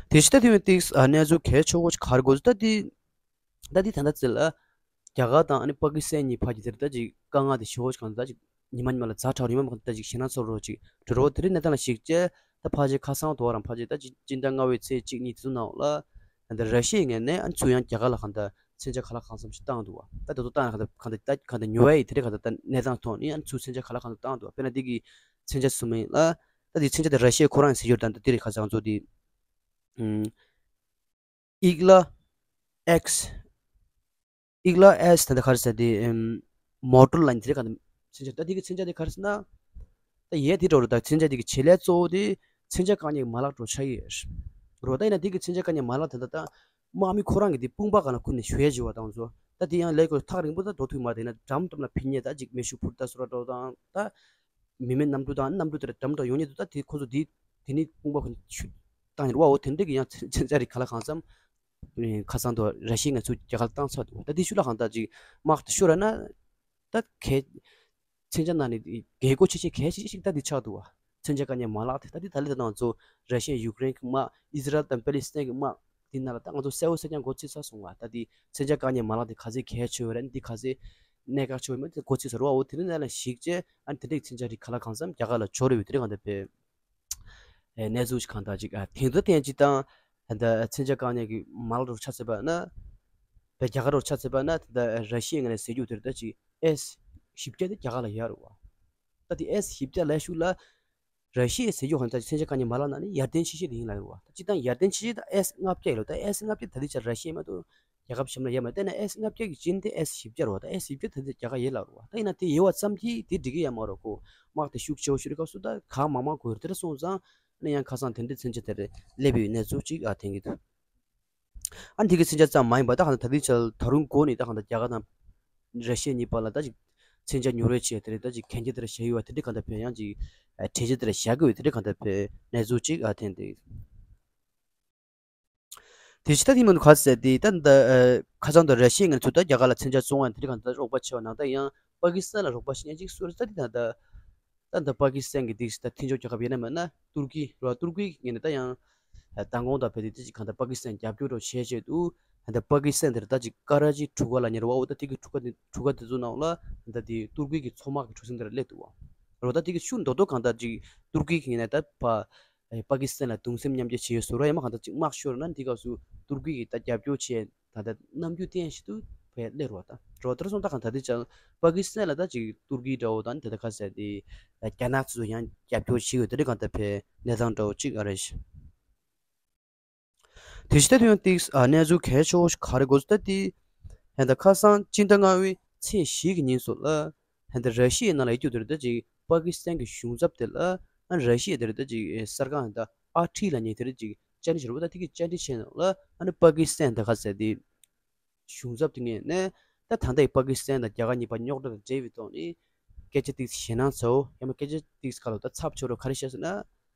དེ་ཕྱི་ད་དེ་བས་ཏིག་གནས་ཚུལ་གལ་ཆེ་བོ་ཞིག་ག་རེ་གོ་ད་དེ། ད་འདི་ད་ལྟ་ཚེ་ལ་རྒྱ་གར་དང་ཨ་ནི་པ་ཀི་སི་ཐན་གཉིས་བར་གྱི་དེར་ད་ཅིག་དཀའ་ངལ་དེ་ཞེ་པོ་ཅིག་གང་ད་ཅིག་ཉི་མ་ཉི་མ་ལ་ཛ་དྲག་རུ་ཉི་མ་མ་གང་ད་ཅིག་ཞེ་ན་ཚོར་རོ་ཅིག་འགྲོ་རོ་དེ་རིང་གནས་སྟངས་ལ་གཞིགས་བྱས་ད་ཕལ་ཆེར་ཁ་སང་དོ་རང་ཕལ་ཆེར་ད་ཅིག་སྤྱི་ཟླ་ལྔ་པའི་ཚེས་གཅིག་གཉིས་དེ་ཚོ་ནང་ལ་ད་ར་ཤི་ཡའི་ངོས་ནས་ཨ་ནི་ཚུར་ཡང་རྒྱ་གར་ལ་གང་ད་མཚོན་ཆ་ག་ལ་གང་འཚམ་ཞིག་བཏང་འདུག་བ། ད་དེ་ཚོ་བཏང་ཡང་གང་ད་གང་ད་ད་གང་ད་ཉོ་བ་ཡི་དེ་རིང་གང་ད་ད་གནས་སྟངས་ཐོག་ནས་ཨ་ནི་ཚུར་མཚོན་ཆ་ག་ལ་གང་འཚམ་བཏང་འདུག་བ། དཔེར་ན་འདི་གི་མཚོན་ཆ་གསུམ་ཡིན་ལ་ད་འདི་མཚོན་ཆ་དེ་ར་ཤི་ཡའི་ཁོ་རང་ཟེར་རྒྱུ་རེད། ད་འདི་རེད་ཁ་སང་ཚོ་དེ། ཨིག་ལ་ཨེགས། ཨིག་ལ་ཨེས་ད་ལྟ་ག་རེ་ཟེར་དེ། མོ་ཊོར་ལ་ཡིན་དེ་རེད་ག་ད། མཚོན་ཆ་ད་དེ་གི་མཚོན་ཆ་དེ་ག་རེ་ཟེར་ན། ད་ཡས་དེ་འགྲོ་རུ་ད་མཚོན་ཆ་དེ་གི་བྱེད་ལས་གཙོ་བོ་དེ་མཚོན་ཆ་བཀག་ཉར་མ་ལག་འགྲོ་ཆགས་ཡོད། རོ་ད་ཡིན་ན་དེ་གི་མཚོན་ཆ་བཀག་ཉར་མ་ལག་དེ་ད་ད་དམག་མི་ཁོ་རང་གི་དེ་དཔུང་པ་གང་ལ་ཁུར་ནས་ཞུ་ཡས་བྱེད་བ་དང་ཚོ་ད་དེ་ཡང་ལས་ཀོ་ཐག་རིང་པོ་ད་འགྲོ་ཐུབ་མ་དེ་ན་འགྲམ་འགྲམ་ལ་ཕི་ཉེ་ད་ཅིག་མེ་ཤུགས་འཕུར་ད་སོ་ར་འགྲོ་དང་ད། མི་མེད་གནམ་གྲུ་དང་གནམ་གྲུ་དེར་འགྲམ་དུ་ཡོང་ཉེ་དུ་ད་དེ་ཁོ་ཚོ་དེ་དེ་ནི་དཔུང་པ་ཁོ་ནི་ཆུ་བཏང་ནས་རུ་བ་འོ་དེ་འདྲ་གི་ཡང་མཚོན་ཆ་རིགས་ག་ལ་གང་འཚམ་ཁ་སང་དུ་ར་ཤི་ཡ་ང་ཚོ་རྒྱ་གར་བཏང་ཚར་འདུག་ད་དེ་ཤུ་ལ་གང་ལྟར་ཅིག་དམག་དེ་ཤུ་ར་ན་ད་གས་མཚོན་ཆ་ནང་ནས་རྒྱལ་སྒོ་ཆེ་ཆེ་གས་ཆེ་ཆེ་ཞིག་ད་དེ་ཆགས་འདུག་བ། མཚོན་ཆ་བཀག་ཉར་མ་ལག་དེ་ད་དེ་ད་ལི་ད་ང་ཚོ་ར་ཤི་ཡ་ཡུཀ་རེན་གི་དམག་ཨི་ཟི་རལ་དང་པེ་ལི་སི་ཐན་གི་དམག་དེ་ན་ལ་ད་ང་ཚོ་གསལ་བོ་གསལ་རྐྱང་གོ་ཚིག་ཚར་སོང་བ། ད་དེ་མཚོན་ཆ་བཀག་ཉར་མ་ལག་དེ་ག་ཚོད་གལ་ཆེ་བ་རེད་འདི་ག་ཚོད་གནད་འགག་ཆེ་བ་མེད་དེ་གོ་ཚིག་ཚར་བ། འོ་དེ་རིང་ནང་ལ་ཞིག་བྱས་ཨ་ནི་དེ་འདྲའི་མཚོན་ཆ་རིགས་ག་ལ་གང་འཚམ་རྒྱ་གར་ལ་འབྱོར་ཡོད་དེ་རིང་གང་ལྟར་བས་ གནས་ཚུལ་ཞིག་གང་ལྟར་ཅིག་ཨ་དེང་དུ་བསྟན་ཅིག་དང་། ད་ལྟ་མཚོན་ཆ་བཀག་ཉར་གྱི་མ་ལག་རུ་ཆ་མཚོན་པ་ན། བའི་རྒྱ་གར་རུ་ཆ་མཚོན་པ་ན་ད་ལྟ་ར་ཤི་ཡའི་ངོས་ནས་ཟེར་རྒྱུ་དེར་ད་ཅིག་ཨེས་བཞི་བརྒྱ་དེ་རྒྱ་གར་ལ་ཡོད་རེད་བ། ད་དེ་ཨེས་བཞི་བརྒྱ་ལ་ཤུགས་ལ། ར་ཤི་ཡའི་ཟེར་རྒྱུ་གང་ལྟར་མཚོན་ཆ་བཀག་ཉར་མ་ལག་ནང་ནས་ཡར་ལྡན་ཆེ་ཤོས་དེ་ཡིན་ལབ་ཡོད་རེད་བ། ད་སྤྱིར་བཏང་ཡར་ལྡན་ཆེ་ཤོས་ད་ཨེས་ལྔ་བརྒྱ་ཡིན་ལོ། ད་ཨེས་ལྔ་བརྒྱ་ད་ལྟའི་ཆར་ར་ཤི་ཡའི་མ་གཏོགས་རྒྱལ་ཁབ་གཞན་ལ་ཡོད་མ་རེད། དེ་ནས་ཨེས་ལྔ་བརྒྱ་གི་རྗེས་དེ་ཨེས་བཞི་བརྒྱ་རེད་བ། ད་ཨེས་བཞི་བརྒྱ་ད་ལྟའི་རྒྱ་གར་ཡོད་ལབ་རེད་བ། ད་ཡིན་ན་དེ་ཡོད་པ་ཙམ་གྱིས་དེ་འགྲིག་གི་ཡོད་མ་རེད་ཁོ། དམག་དེ་ཤུགས་ཆེ་བོ་ཤོར་སྐབས་སུ་ད་གང་མང་མང་དགོས་རེད། དེ་འདྲ་སོང་ཙང་ཨ་ནི་ཡང་ཁ་སང་དེ་འདྲའི་མཚོན་ཆ་དེ་རེད་སླེབས་ཡོད་གནས་ཚུལ་ཅིག་ཨ་ཐོན་གྱི་འདུག་ཨ་འདི་གི་མཚོན་ཆ་ཙམ་མ་ཡིན་པར་ད་གང་ལྟར་ད་ལྟའི་ཆར་ད་རུང་འགོ་ནས་ད་གང་ལྟར་རྒྱ་གར་དང་ར་ཤི་ཡ་གཉིས་བར་ལ་ད་ཅིག་མཚོན་ཆ་ཉོ་རོགས་བྱས་དེ་རེད། ད་ཅིག་གན་རྒྱ་དེ་ར་བཞག་ཡོད་པ་དེ་འདྲའི་གང་ལྟར་བས་ཡང་ཅིག་གྲོས་ཆོད་དེ་ར་བཞག་གི་ཡོད་དེ་འདྲའི་གང་ལྟར་བས་གནས་ཚུལ་ཅིག་ཨ་ཐོན་འདུག་དེ་ཕྱི་ད་ཐེངས་མ་ག་ཟེར་དེ་ད་ད་ཁ་སང་དུ་ར་ཤི་ཡ་ངན་ཚོས་ད་རྒྱ་གར་ལ་མཚོན་ཆ་བཙོང་བ་དེ་འདྲའི་གང་ལྟར་རོགས་པ་བྱས་པ་ནང་ད་ཡང་པ་ཀི་སི་ཐན་ལ་རོགས་པ་བྱེད་མཁན་ཅིག་སུ་རེད། ད་དེ་ད་ད། ད་ལྟ་པ་ཀི་སི་ཐན་གྱི་དེ་ད་མཐུན་ཕྱོགས་རྒྱལ་ཁབ་ཡིན་ན་མིན་ན་ཏུར་ཀི་རེད་བ། ཏུར་ཀི་ངོས་ནས་ད་ཡང་མདང་དགོང་དང་བོད་དེ་དེ་ཅིག་གང་ལྟར་པ་ཀི་སི་ཐན་རྒྱབ་སྐྱོར་རོགས་བྱས་བྱས་འདུག་ད་ལྟ་པ་ཀི་སི་ཐན་དེར་ད་ཅིག་ཀ་ར་ཅི་གྲུ་ཁ་ལབ་མཁན་རེད་བ། འོ་ད་དེ་གི་གྲུ་ཁ་དེ་གྲུ་ཁ་དེ་ཚོ་ནང་ལ་ད་དེ་ཏུར་ཀི་གི་མཚོ་དམག་གི་གྲུ་གཟིངས་དེར་སླེབས་འདུག་བ། རེད་བ། ད་དེ་གི་ཤུགས་མདོག་མདོག་གང་ལྟར་ཅིག་ཏུར་ཀི་གི་ངོས་ནས་ད་ཕ་པ་ཀི་སི་ཐན་ལ་གདུང་སེམས་མཉམ་སྐྱེད་བྱེད་ཡོད་བཟོ་འདྲ། ཡང་མ་གང་ལྟར་ཅིག་དམག་ཤོར་ན་དེ་སྐབས་སུ་ཏུར་ཀི་གི་ད་རྒྱབ་སྐྱོར་བྱས། ད་ལྟ་རྣམ་འགྱུར་བསྟན་བཞིན་དུ་བས་སླེབས་རོགས་དང་རོགས་དེར་སོང་ད་གང་ད་དེ་ཅང་པ་ཀི་སི་ཐན་ལ་ད་ཅིག་ཏུར་ཀི་འདྲ་བོ་དང་དེ་ད་ག་ཟེར་དེ་རྒྱ་ནག་ཚོ་ཡང་རྒྱབ་སྐྱོར་བྱེད་ཡོད་དེ་འདྲ་གང་ད་བས་གནས་སྟངས་འདྲ་བོ་ཅིག་ཨ་རེད། དེ་ཕྱི་ད་དུང་ཏིག་ཨ་གནས་ཚུལ་གལ་ཆེ་བོ་ཞིག་ག་རེ་འགོ་ཚུགས་ད་དེ་ཧན་ད་ཁ་སང་སྤྱི་ཟླ་ལྔ་པའི་ཚེས་བཞི་གི་ཉིན་སོགས་ལ། ཧན་ད་ར་ཤི་ཡའི་ནང་ལ་ཡོད་རྒྱུ་དེར་ད་ཅིག་པ་ཀི་སི་ཐན་གྱི་གཞུང་ཚབ་དེ་ལ་ཨ་ར་ཤི་ཡ་དེར་ད་ཅིག་གསར་ཁང་ད་ཨར་ཊི་ལབ་མཁན་དེར་ཅིག་བཅར་འདྲི་བྱེད་རོགས་ད་དེ་གི་བཅར་འདྲི་བྱས་ནང་ལ་ཨ་ནི་པ་ཀི་སི་ཐན་ད་ག་ཟེར་དེ་གཞུང་ཚབ་དེ་ངོས་ནས་ད་ད་ལྟའི་པ་ཀི་སི་ཐན་དང་རྒྱ་གར་གཉིས་བར་རྙོག་དྲ་དང་འབྲེལ་བའི་ཐོག་ནས་སྐད་ཆ་ཏིག་ཞེད་སྣང་ཚ་བོ་ཡང་མ་སྐད་ཆ་ཏིག་ག་ལོ་ད་ཚབས་ཆེ་རུ་ག་རེ་བཤད་ཟེར་ན།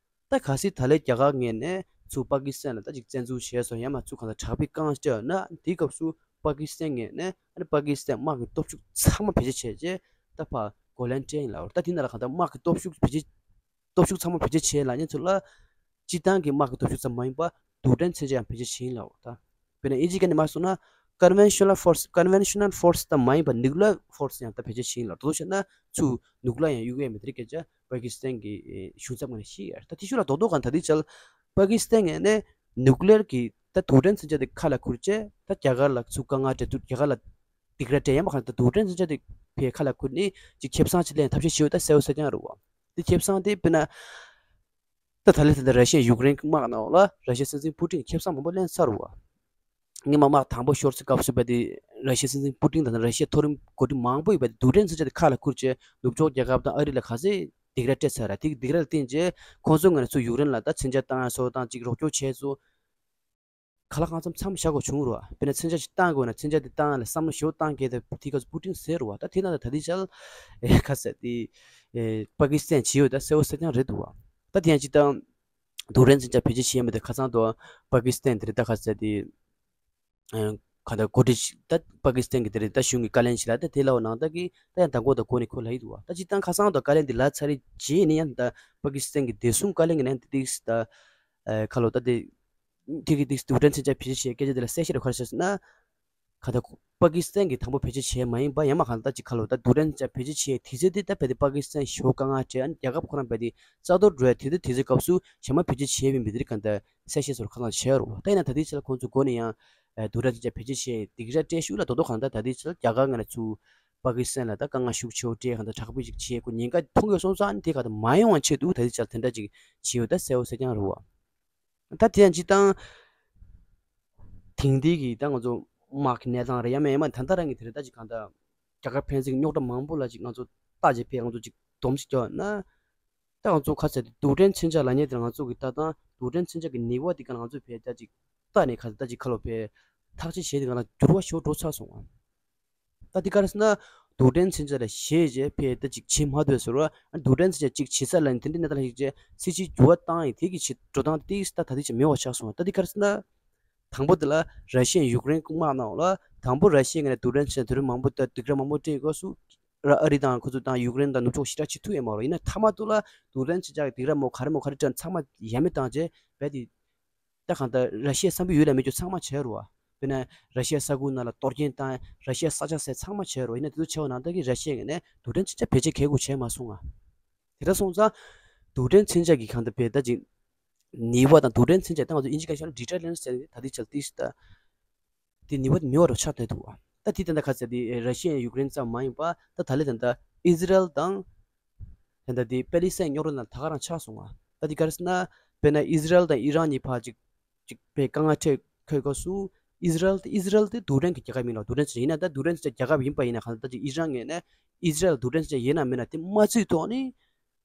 ད་གལ་སྲིད་ད་ལན་རྒྱ་གར་ངོས་ནས་ཚུར་པ་ཀི་སི་ཐན་ལ་ད་ཅིག་བཙན་འཛུལ་བྱས་སོང་ཡང་མ་ཚུར་གང་ལ་དྲག་པོའི་བཀག་སྤྲད་ན་དེའི་སྐབས་སུ་པ་ཀི་སི་ཐན་ངོས་ནས་ཨ་ནི་པ་ཀི་སི་ཐན་དམག་གི་སྟོབས་ཤུགས་ཚང་མ་བེད་སྤྱོད་བྱས་རྗེས་ད་ཕར་རྒོལ་ལན་སྤྲད་ཡིན་ལབ་རེད། ད་དེ་ནང་ལ་གང་ལྟར་དམག་གི་སྟོབས་ཤུགས་བེད་སྤྱོད་སྟོབས་ཤུགས་ཚང་མ་བེད་སྤྱོད་བྱས་ལབ་མཁན་ཚོ་ལ་སྤྱིར་བཏང་གི་དམག་གི་སྟོབས་ཤུགས་ཙམ་མ་ཡིན་པར་རྡུལ་ཕྲན་མཚོན་ཆ་ཡང་བེད་སྤྱོད་བྱས་ཡིན་ལབ་རེད། ད་དཔེར་ན་ཨིན་ཇི་སྐད་ནས་མར་སོང་ན་conventional force conventional force ཙམ་མ་ཡིན་པར་nuclear force ཡང་ད་བེད་སྤྱོད་བྱས་ཡིན་ལབ་རེད། དེ་ཚོ་བཤད་ན་ཚུར་ནུ་ཀི་ལར་ཡང་གཡུག་ཡས་མེད་དེ་རེད་སྐད་ཆ། པ་ཀི་སི་ཐན་གྱི་གཞུང་ཚབ་ངོས་ནས་བཤད་ཡོད་རེད། ད་དེ་ཤུགས་ལ་རྡོག་རྡོག་གང་ད་དེ་ཆ་ལ་པ་ཀི་སི་ཐན་ངོས་ནས་ནུ་ཀི་ལེར་གྱི་ད་རྡུལ་ཕྲན་མཚོན་ཆ་དེ་ཁ་ལ་ཁུར་བྱས་ད་རྒྱ་གར་ལ་ཚུར་དཀའ་ངལ་སྤྲད་དུས་རྒྱ་གར་ལ་སྡིགས་ར་སྤྲད་ཡ་མ་གང་ད་རྡུལ་ཕྲན་མཚོན་ཆ་དེ་ཕའི་ཁ་ལ་ཁུར་ནས་ཅིག་ཁེ་བཟང་ཅིག་ལེན་ཐབས་ཤེས་བྱེད་ཡོད་ད་གསལ་བོ་གསལ་རྐྱང་རེད་བ། དེ་ཁེ་བཟང་དེ་དཔེར་ན། ད་ད་ལན་ད་ལྟ་ར་ཤི་ཡ་ཡུཀ་རེན་གྱི་དམག་ནང་ལ་ར་ཤི་ཡ་སྲིད་འཛིན་པུ་ཏིན་གྱིས་ཁེ་བཟང་མང་པོ་ལེན་ཚར་བ། སྔོན་མ་དམག་དང་པོ་ཤོར་ཚེ་སྐབས་སུ་བས་ཏེ་ར་ཤི་ཡ་སྲིད་འཛིན་པུ་ཏིན་དང་ར་ཤི་ཡ་མཐོ་རིམ་འགོ་ཁྲིད་མང་པོ་ཡིས་བས་ཏེ་རྡུལ་ཕྲན་མཚོན་ཆ་དེ་ཁ་ལ་ཁུར་བྱས་ནུབ་ཕྱོགས་རྒྱལ་ཁབ་དང་ཨ་རི་ལ་ག་ཚད་སྡིགས་ར་སྤྲད་ཚར་ར། དེ་གི་སྡིགས་ར་ལ་བརྟེན་བྱས་ཁོང་ཚོའི་ངོས་ནས་ཚུར་ཡུཀ་རེན་ལ་ད་མཚོན་ཆ་བཏང་ཡ་སོགས་དང་ཅིག་རོགས་སྐྱོར་བྱས་ཚུལ། ག་ལ་གང་འཚམ་མཚམས་བཞག་དགོས་བྱུང་རུང་བ། དཔེར་ན་མཚོན་ཆ་ཞིག་བཏང་དགོས་ན་མཚོན་ཆ་དེ་བཏང་ཡ་ལ་བསམ་བློ་ཞིབ་བཏང་གལ་ཏེ་དེ་སྐབས་སུ་པུ་ཏིན་ཟེར་རུང་བ། ད་དེ་ན་ད་ད་ལྟའི་ཆར་ཨེ་ཁ་ཟེར་དེ་ཨེ་པ་ཀི་སི་ཐན་བྱེད་ཡོད་ད་གསལ་བོ་གསལ་རྐྱང་རེད་འདུག་བ། ད་དེ་ཡང་ཅི་ལྟར་རྡུལ་ཕྲན་མཚོན་ཆ་བེད་སྤྱོད་བྱེད་ཡ་མེད་དེ་ཁ་སང་དུ་པ་ཀི་སི་ཐན་དེ་རེད་ད་ཁ་ཟེར་དེ་ཨེ་ག་ད་འགོ་ཁྲིད་ཞིག་ད་པ་ཀི་སི་ཐན་གྱི་དེ་རེད་ད་གཞུང་གི་བཀའ་བློན་ཞིག་ལ་ད་དེ་ལའོ་ནང་ད་གི་ད་ཡང་ད་འགོ་ད་འགོ་ནས་ཁོ་ལ་ཡི་འདུག་བ། ད་ཅི་ལྟར་ཁ་སང་དུ་བཀའ་བློན་དེ་ལ་ཚར་རེད་རྗེས་ནས་ཡང་ད་པ་ཀི་སི་ཐན་གྱི་བདེ་སྲུང་བཀའ་བློན་གྱི་ནང་དེ་དེ་ད་ཨེ་ཁ་ལོ་ད་དེ། དེ་གི་དེ་རྡུལ་ཕྲན་མཚོན་ཆ་བེད་སྤྱོད་བྱེད་སྐད་ཆ་དེ་ལ་གསལ་བཤད་རེ་ག་རེ་བྱས་ཟེར་ན། ག་ད་པ་ཀི་སི་ཐན་གྱིས་དང་པོ་བེད་སྤྱོད་བྱས་མ་ཡིན་པ་ཡང་མ་གང་ལྟར་ཅིག་ཁ་ལོ་ད་རྡུལ་ཕྲན་མཚོན་ཆ་བེད་སྤྱོད་བྱས་དུས་ཚོད་དེ་ད་བས་ཏེ་པ་ཀི་སི་ཐན་ཞེ་པོ་དཀའ་ངལ་འཕྲད་ཨ་ནི་རྒྱལ་ཁབ་ཁོ་རང་བས་ཏེ་རྩ་གཏོར་འགྲོ་ཡ་དེ་དུས་དུས་ཚོད་སྐབས་སུ་ཞེ་མ་བེད་སྤྱོད་བྱས་ཡིན་པའི་དེ་རིགས་གང་ལྟར་གསལ་བཤད་ཚོར་ཁ་སང་བྱས་རོ། ད་ཡིན་ན་ད་ལྟའི་ཆ་ལ་ཁོང་ཚོ་འགོ་ནས་ཡང་རྡུལ་ཕྲན་མཚོན་ཆ་བེད་སྤྱོད་བྱས་སྡིགས་ར་སྤྲད་ཤུགས་ལ་རྡོག་རྡོག་གང་ལྟར་ད་ལྟའི་ཆ་ལ་རྒྱ་གར་ངོས་ནས་ཚུར་པ་ཀི་སི་ཐན་ལ་ད་དཀའ་ངལ་ཤུགས་ཆེ་བོ་སྤྲད་གང་ལྟར་དྲག་པོའི་ཅིག་བྱེད་དགོས་ཉེན་ཁ་མཐོང་ཡོད་སོང་ཙང་ཨ་ནི་དེ་གང་ལྟར་མ་ཡོང་བ་ཆེད་དུ་ད་ལྟའི་ཆ་ལ་དེ་འདྲ་ཅིག་བྱས་ཡོད་ད་གསལ་བོ་གསལ་རྐྱང་རེད་བ། ད་དེ་ཡང་སྤྱིར་བཏང་དེང་དུས་ཀྱི་ད་ང་ཚོ་དམག་གི་གནས་སྟངས་རེད་ཡང་མིན་ཡང་མིན་ད་ལྟ་རང་གི་དེ་རེད་ད་ཅིག་གང་ལྟར་རྒྱ་གར་ཕན་ཚུན་རྙོག་དྲ་མང་པོ་ལ་ཅིག་ང་ཚོ་ལྟ་བྱེད་ཕན་ང་ཚོ་ཅིག་སྡོམ་ཞིག་རྒྱག་ན། ད་ང་ཚོ་ཁ་ཚ་དེ་རྡུལ་ཕྲན་མཚོན་ཆ་ལབ་མཁན་དེ་ང་ཚོ་གི་ལྟ་སྟངས་རྡུལ་ཕྲན་མཚོན་ཆ་གི་ནུས་པ་དེ་ག་ང་ཚོ་ཕན་ད་ཅིག་ལྟ་ནས་ཁ་ཚ་ད་ཅིག་ཁ་ལོ་ཕན་ཐག་གཅོད་བྱེད་དེ་ག་ལ་འགྱུར་བ་ཤོར་འགྲོ་ཚར་སོང་ང་། ད་འདི་ག་རེ་ཟེར་ན། རྡུལ་ཕྲན་མཚོན་ཆ་ལ་ཞེད་བྱས་ཕེ་ད་ཅིག་བྱེད་མ་ཐུབ་ཟེར་བ། རྡུལ་ཕྲན་མཚོན་ཆ་ཅིག་བྱེད་ས་ལ་ནི་དེ་འདྲའི་གནས་སྟངས་ལ་ཞིག་བྱས་སྲིད་ཇུས་འགྱུར་བ་བཏང་ཡིན་དེ་གི་ཆེད་འགྲོ་སྟངས་དེ་ད་ད་ལྟའི་ཆ་མེད་པ་ཆགས་སོང་། ད་འདི་ག་རེ་ཟེར་ན། དང་པོ་དེ་ལ་ར་ཤི་ཡ་ཡུཀ་རེན་དམག་ནང་ལ་དང་པོ་ར་ཤི་ཡ་ངོས་ནས་རྡུལ་ཕྲན་མཚོན་ཆ་དེ་རིང་མང་པོ་ད་སྡིགས་ར་མང་པོ་སྤྲད་དགོས་སུ། ཨ་རི་དང་ཁོ་ཚོ་དང་ཡུཀ་རེན་དང་ནུབ་ཕྱོགས་ཞེ་དྲག་བྱེད་ཐུབ་ཡོད་མ་རེད། ཡིན་ན་མཐའ་མ་དུ་ལ་རྡུལ་ཕྲན་མཚོན་ཆ་གི་སྡིགས་ར་མོ་ག་རེ་མོ་ག་རེ་སྤྲད་ཚང་མ་ཡ་མེད་བཏང་རྗེས་རྦད་དེ། ད་གང་ལྟར་ར་ཤི་ཡའི་བསམ་པའི་ཡུལ་ལ་མེད་རྒྱུ་ཚང་མ་བྱས་རུ་བ། དཔེར་ན་ར་ཤི་ཡའི་ས་ཁུལ་ནང་ལ་གཏོར་སྐྱོན་བཏང་ར་ཤི་ཡའི་ས་ཆ་ཟས་ཚང་མ་བྱས་རུ་བ། ཡིན་ན་དེ་ཚོ་བྱས་པ་ནང་ལྟར་གྱི་ར་ཤི་ཡའི་ངོས་ནས་རྡུལ་ཕྲན་མཚོན་ཆ་བེད་སྤྱོད་གལ་དགོས་བྱས་མ་སོང་ང་། དེ་འདྲ་སོང་ཙང་རྡུལ་ཕྲན་མཚོན་ཆ་གི་གང་ལྟར་བེད་ད་ཅིག་ ནུས་པ་དང་རྡུལ་ཕྲན་མཚོན་ཆ། ད་ང་ཚོ་དབྱིན་ཇི་སྐད་ཤོད་ན་deterrence་ཟེར་ནས་ད་ལྟའི་ཆར་ཏིས་ད་དེ་ནུས་པ་དེ་མེད་པ་རུ་ཆགས་བསྡད་འདུག་བ། ད་དེ་ད་ལྟ་ག་ཚད་དེ་ར་ཤི་ཡ་ཡུཀ་རེན་ཙམ་མ་ཡིན་པ་ད་ད་ལྟ་ད་ལྟ་ཨི་ཟི་རལ་དང་ད་ལྟ་དེ་པེ་ལི་སི་ཐན་རྙོག་དྲ་ནང་ད་ག་རང་ཆགས་སོང་བ། ད་དེ་ག་རེ་ཟེར་ན་དཔེར་ན་ཨི་ཟི་རལ་དང་ཨི་རན་གཉིས་བར་ཅིག་ཅིག་པའི་དཀའ་ངལ་འཕྲད་ཁོའི་སྐབས་སུ་ཨི་ཟི་རལ་དེ་ཨི་ཟི་རལ་དེ་རྡུལ་ཕྲན་གྱི་རྒྱལ་ཁབ་ཡིན་ལ་རྡུལ་ཕྲན་ཚོ་ཡིན་ན་ད་རྡུལ་ཕྲན་ཚོ་རྒྱལ་ཁབ་ཡིན་པ་ཡིན་ན་གང་ལྟར་ཅིག་ཨི་རན་ངོས་ནས་ཨི་ཟི་རལ་རྡུལ་ཕྲན་ཚོ་ཡིན་ན་མིན་ན་དེ་མ་བརྩིས་ཐོག་ནས།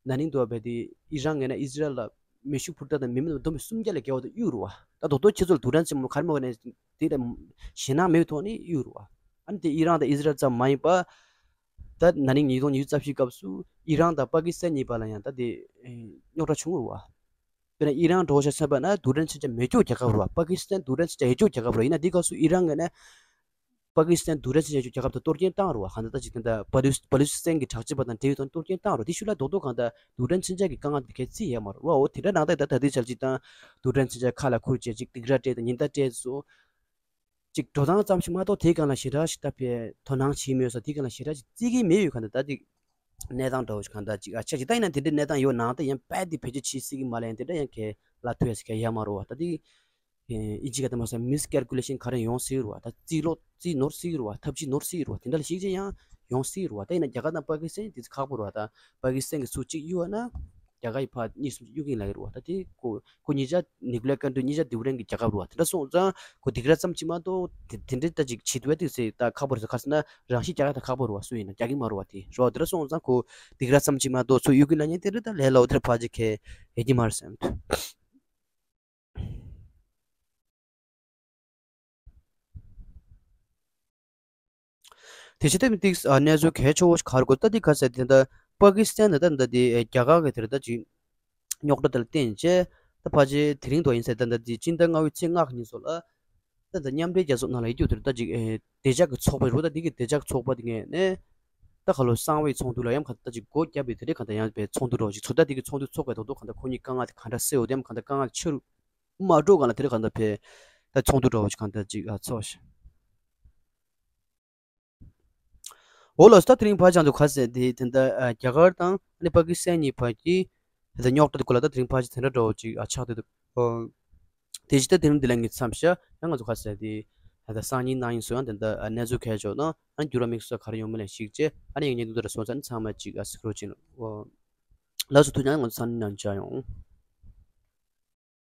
ན་ནིང་དུ་བ་བས་དེ་ཨི་རན་ངོས་ནས་ཨི་ཟི་རལ་ལ་མེ་ཤུགས་འཕུར་མདའ་དང་མི་མེད་བསྡོམས་པས་སུམ་བརྒྱ་ལས་བརྒལ་བ་དང་གཡུགས་རུ་བ། ད་རྡོག་རྡོག་ཁྱེད་ཚོ་ལ་རྡུལ་ཕྲན་ཆེན་མོ་ག་རེ་མ་གོ་ནས་དེ་ལ་ཞེད་སྣང་མེད་པའི་ཐོག་ནས་གཡུགས་རུ་བ། ཨ་ནི་དེ་ཨི་རན་དང་ཨི་ཟི་རལ་ཙམ་མ་ཡིན་པ། ད་ན་ནིང་ཉིས་སྟོང་ཉི་ཤུ་རྩ་བཞིའི་སྐབས་སུ་ཨི་རན་དང་པ་ཀི་སི་ཐན་གཉིས་བར་ལ་ཡང་ད་དེ་རྙོག་དྲ་བྱུང་རུ་བ། དཔེར་ན་ཨི་རན་འགྲོ་བཞག་བསམ་པ་ན་རྡུལ་ཕྲན་མཚོན་ཆ་མེད་ཀྱོག་རྒྱལ་ཁབ་རུ་བ། པ་ཀི་སི་ཐན་རྡུལ་ཕྲན་མཚོན་ཆ་ཡོད་ཀྱོག་རྒྱལ་ཁབ་རུ་བ། ཡིན་ན་དེའི་སྐབས་སུ་ཨི་རན་ངོས་ནས་པ་ཀི་སི་ཐན་རྡུལ་ཕྲན་མཚོན་ཆ་ཡོད་ཀྱོག་རྒྱལ་ཁབ་དུ་གཏོར་སྐྱོན་བཏང་རུ་བ། གང་ལྟར་ད་ཅིག་དེ་འདྲ་པ་ལུ་པ་ལུ་ཅི་སི་ཐན་གྱི་དྲག་སྤྱོད་པ་དང་འབྲེལ་ཡོད་དང་གཏོར་སྐྱོན་བཏང་རུ་དེ་ཤུལ་ལ་རྡོག་རྡོག་གང་ལྟར་རྡུལ་ཕྲན་མཚོན་ཆ་གི་དཀའ་ངལ་དེ་གས་བརྩིས་ཡོད་མ་རུ་བ། འོ་དེ་འདྲ་ནང་ལྟར་ད་ད་དེ་ཆར་ཅིག་དང་རྡུལ་ཕྲན་མཚོན་ཆ་ཁ་ལ་ཁུར་བྱས་ཅིག་སྡིགས་ར་སྤྲད་དང་ཉེན་བརྡ་སྤྲད་སོ། ཅིག་འགྲོ་སྟངས་ཙམ་ཞིག་མ་གཏོགས་དེའི་སྒང་ལ་ཞེ་དྲག་ཞིག་ད་ཕེ་དོ་སྣང་བྱེད་མེད་ས་དེའི་སྒང་ལ་ཞེ་དྲག་ཞིག་བརྩི་གི་མེད་ཡོད་ག་འདི་ད་ཅིག་གནས་སྟངས་འདྲ་བོ་ཞིག་གང་ལྟར་ཅིག་ཨ་ཆ་ཞིག་ད་ཡིན་ན་དེ་འདྲའི་གནས་སྟངས་ཡོད་ནང་ད་ཡང་དཔེ་དེ་བེད་སྤྱོད་བྱེད་སྲིད་གི་མ་ལས་དེ་འདྲ་ཡང་གལ་ལ་ཐུག་ཡ་ཞིག་གལ་ཡ་མ་རོ་བ། ད་དེ་ཨིན་ཇི་ག་ད་མ་ས་miscalculation་ག་རེ་ཡོང་སྲིད་རུ་བ། ད་རྩིས་ལོག་རྩིས་ནོར་སྲིད་རུ་བ། ཐབས་ཇུས་ནོར་སྲིད་རུ་བ། དེ་འདྲ་ལ་ཞིག་ཅིག་ཡང་ཡོང་སྲིད་རུ་བ། ད་ཡིན་ན་རྒྱ་གར་དང་པ་ཀི་སི་ཐན་དེ་ཁག་པོ་རུ་བ། ད་པ་ཀི་སི་ཐན་གི་ཚུར་གཅིག་གཡུག་བ་ན་རྒྱ་གར་ཡི་ཕར་གཉིས་གསུམ་གཡུག་གིན་ལ་ཡོད་རུ་བ། ད་དེ་ཁོ་ཁོ་གཉིས་ཆ་nuclear country གཉིས་ཆ་རྡུལ་ཕྲན་གྱི་རྒྱལ་ཁབ་རུ་བ། དེ་འདྲ་སོང་ཙང་ཁོ་སྡིགས་ར་ཙམ་གྱིས་མ་གཏོགས་དེ་དེ་འདྲའི་ལྟ་ཅིག་བྱེད་ཐུབ་ཡ་དེ་ཟེར་ད་ཁག་པོ་རེད་ཟེར། ག་ཟེར་ན་རང་ཤི་རྒྱག་ཡ་ད་ཁག་པོ་རུ་བ། སུ་ཡིན་ན་རྒྱག་གི་མ་རུ་བ། དེ་རུ་བ། དེ་འདྲ་སོང་ཙང་ཁོ་སྡིགས་ར་ཙམ་གྱིས་མ་གཏོགས་ཚུར་གཡུག་གི་ལ་ཉན་དེ་འདྲ་ད་ལས་སླ་བོ་དེ་འདྲ་ཕལ་ཆེར་གལ་ཡོད་ཀྱི་མ་རེད་བསམ། དེ་བྱས་ཏེ་ཏིག་ཨ་གནས་ཚུལ་གལ་ཆེ་བོ་ཞིག་ག་རེ་གོ་ད་འདི་ག་ཟེར་དེ་ད་པ་ཀི་སི་ཐན་ནི་ད་ད་དེ་རྒྱ་གར་གྱི་དེ་རེད་ད་ཅིག་རྙོག་དྲ་དེ་ལ་བརྟེན་བྱས་ད་ཕལ་ཆེར་དེ་རིང་ཐོག་ཡིན་ཟེར་ད་ད་དེ་སྤྱི་ཟླ་ལྔ་པའི་ཚེས་ལྔ་གི་ཉིན་སོགས་ལ་ད་ད་མཉམ་འབྲེལ་རྒྱལ་ཚོགས་ནང་ལ་ཡིད་སྐྱོ་དེ་རེད་ད་ཅིག་ཨེ་བདེ་འཇགས་ཀྱི་ཚོགས་པ་རེད་ད་འདི་གི་བདེ་འཇགས་ཚོགས་པ་དེ་ངས་ནས་ད་ག་ལོ་གསང་བའི་ཚོགས་འདུ་ལ་ཡང་ག་ད་ཅིག་སྒོ་བརྒྱབ་པའི་དེ་རེད་ག་ད་ཡང་པའི་ཚོགས་འདུ་རོགས་ཅིག་ཚོགས་ད་འདི་གི་ཚོགས་འདུ་ཚོགས་པའི་ཐོག་ཏུ་ག་ད་ཁོ་གཉིས་དཀའ་ངལ་དེ་ག་འདྲ་སེལ་འོ་དེ་ཡང་ག་ད་དཀའ་ངལ་ཆེ་རུ། མ་འགྲོ་ག་ལ་དེ་རིང་གང་ལྟར་ཕེ། ད་ཚོགས་འདུ་འདྲ་བོ་ཞིག་གང་ལྟར་ཅིག་ཨ་ཚོགས་ཤིང་། འོ་ལགས་སོ། ད་དེ་རིང་ཕལ་ཆེར་འདུག་ག་ཟེར་དེ་དེ་འདྲ་ཨ་རྒྱ་གར་དང་ཨ་ནི་པ་ཀི་སི་ཐན་གཉིས་བར་གྱི་དེ་འདྲ་རྙོག་དྲ་དེ་སྐོར་ལ་ད་དེ་རིང་ཕལ་ཆེར་དེ་འདྲ་འདྲ་བོ་ཅིག་ཨ་ཆགས་བསྡད་འདུག་ཨོ། དེ་བཞིན་ད་དེ་རིང་འདི་ལ་ངས་མཚམས་བཞག་ཡང་ང་ཚོ་ག་ཟེར་དེ་ད་སང་ཉིན་གནངས་ཉིན་སུ་ཡང་དེ་འདྲ་ཨ་གནས་ཚུལ་གལ་ཆེ་ན་ཨ་ནི་འགྱུར་བ་དམིགས་བསལ་ག་རེ་ཡོང་མིན་ལ་གཞིགས་བྱས་ཨ་ནི་ཡང་ཉིན་དུ་འདི་ལ་སོང་ཙང་ཨ་ནི་ཚང་མ་ཅིག་ཨ་གཟིགས་རོགས་བྱེད་ཨོ། ལགས་སོ། ཐུགས་རྗེ་ཆེ། ང་ཚོ་སང་ཉིན་ནང་མཇལ་ཡོང་།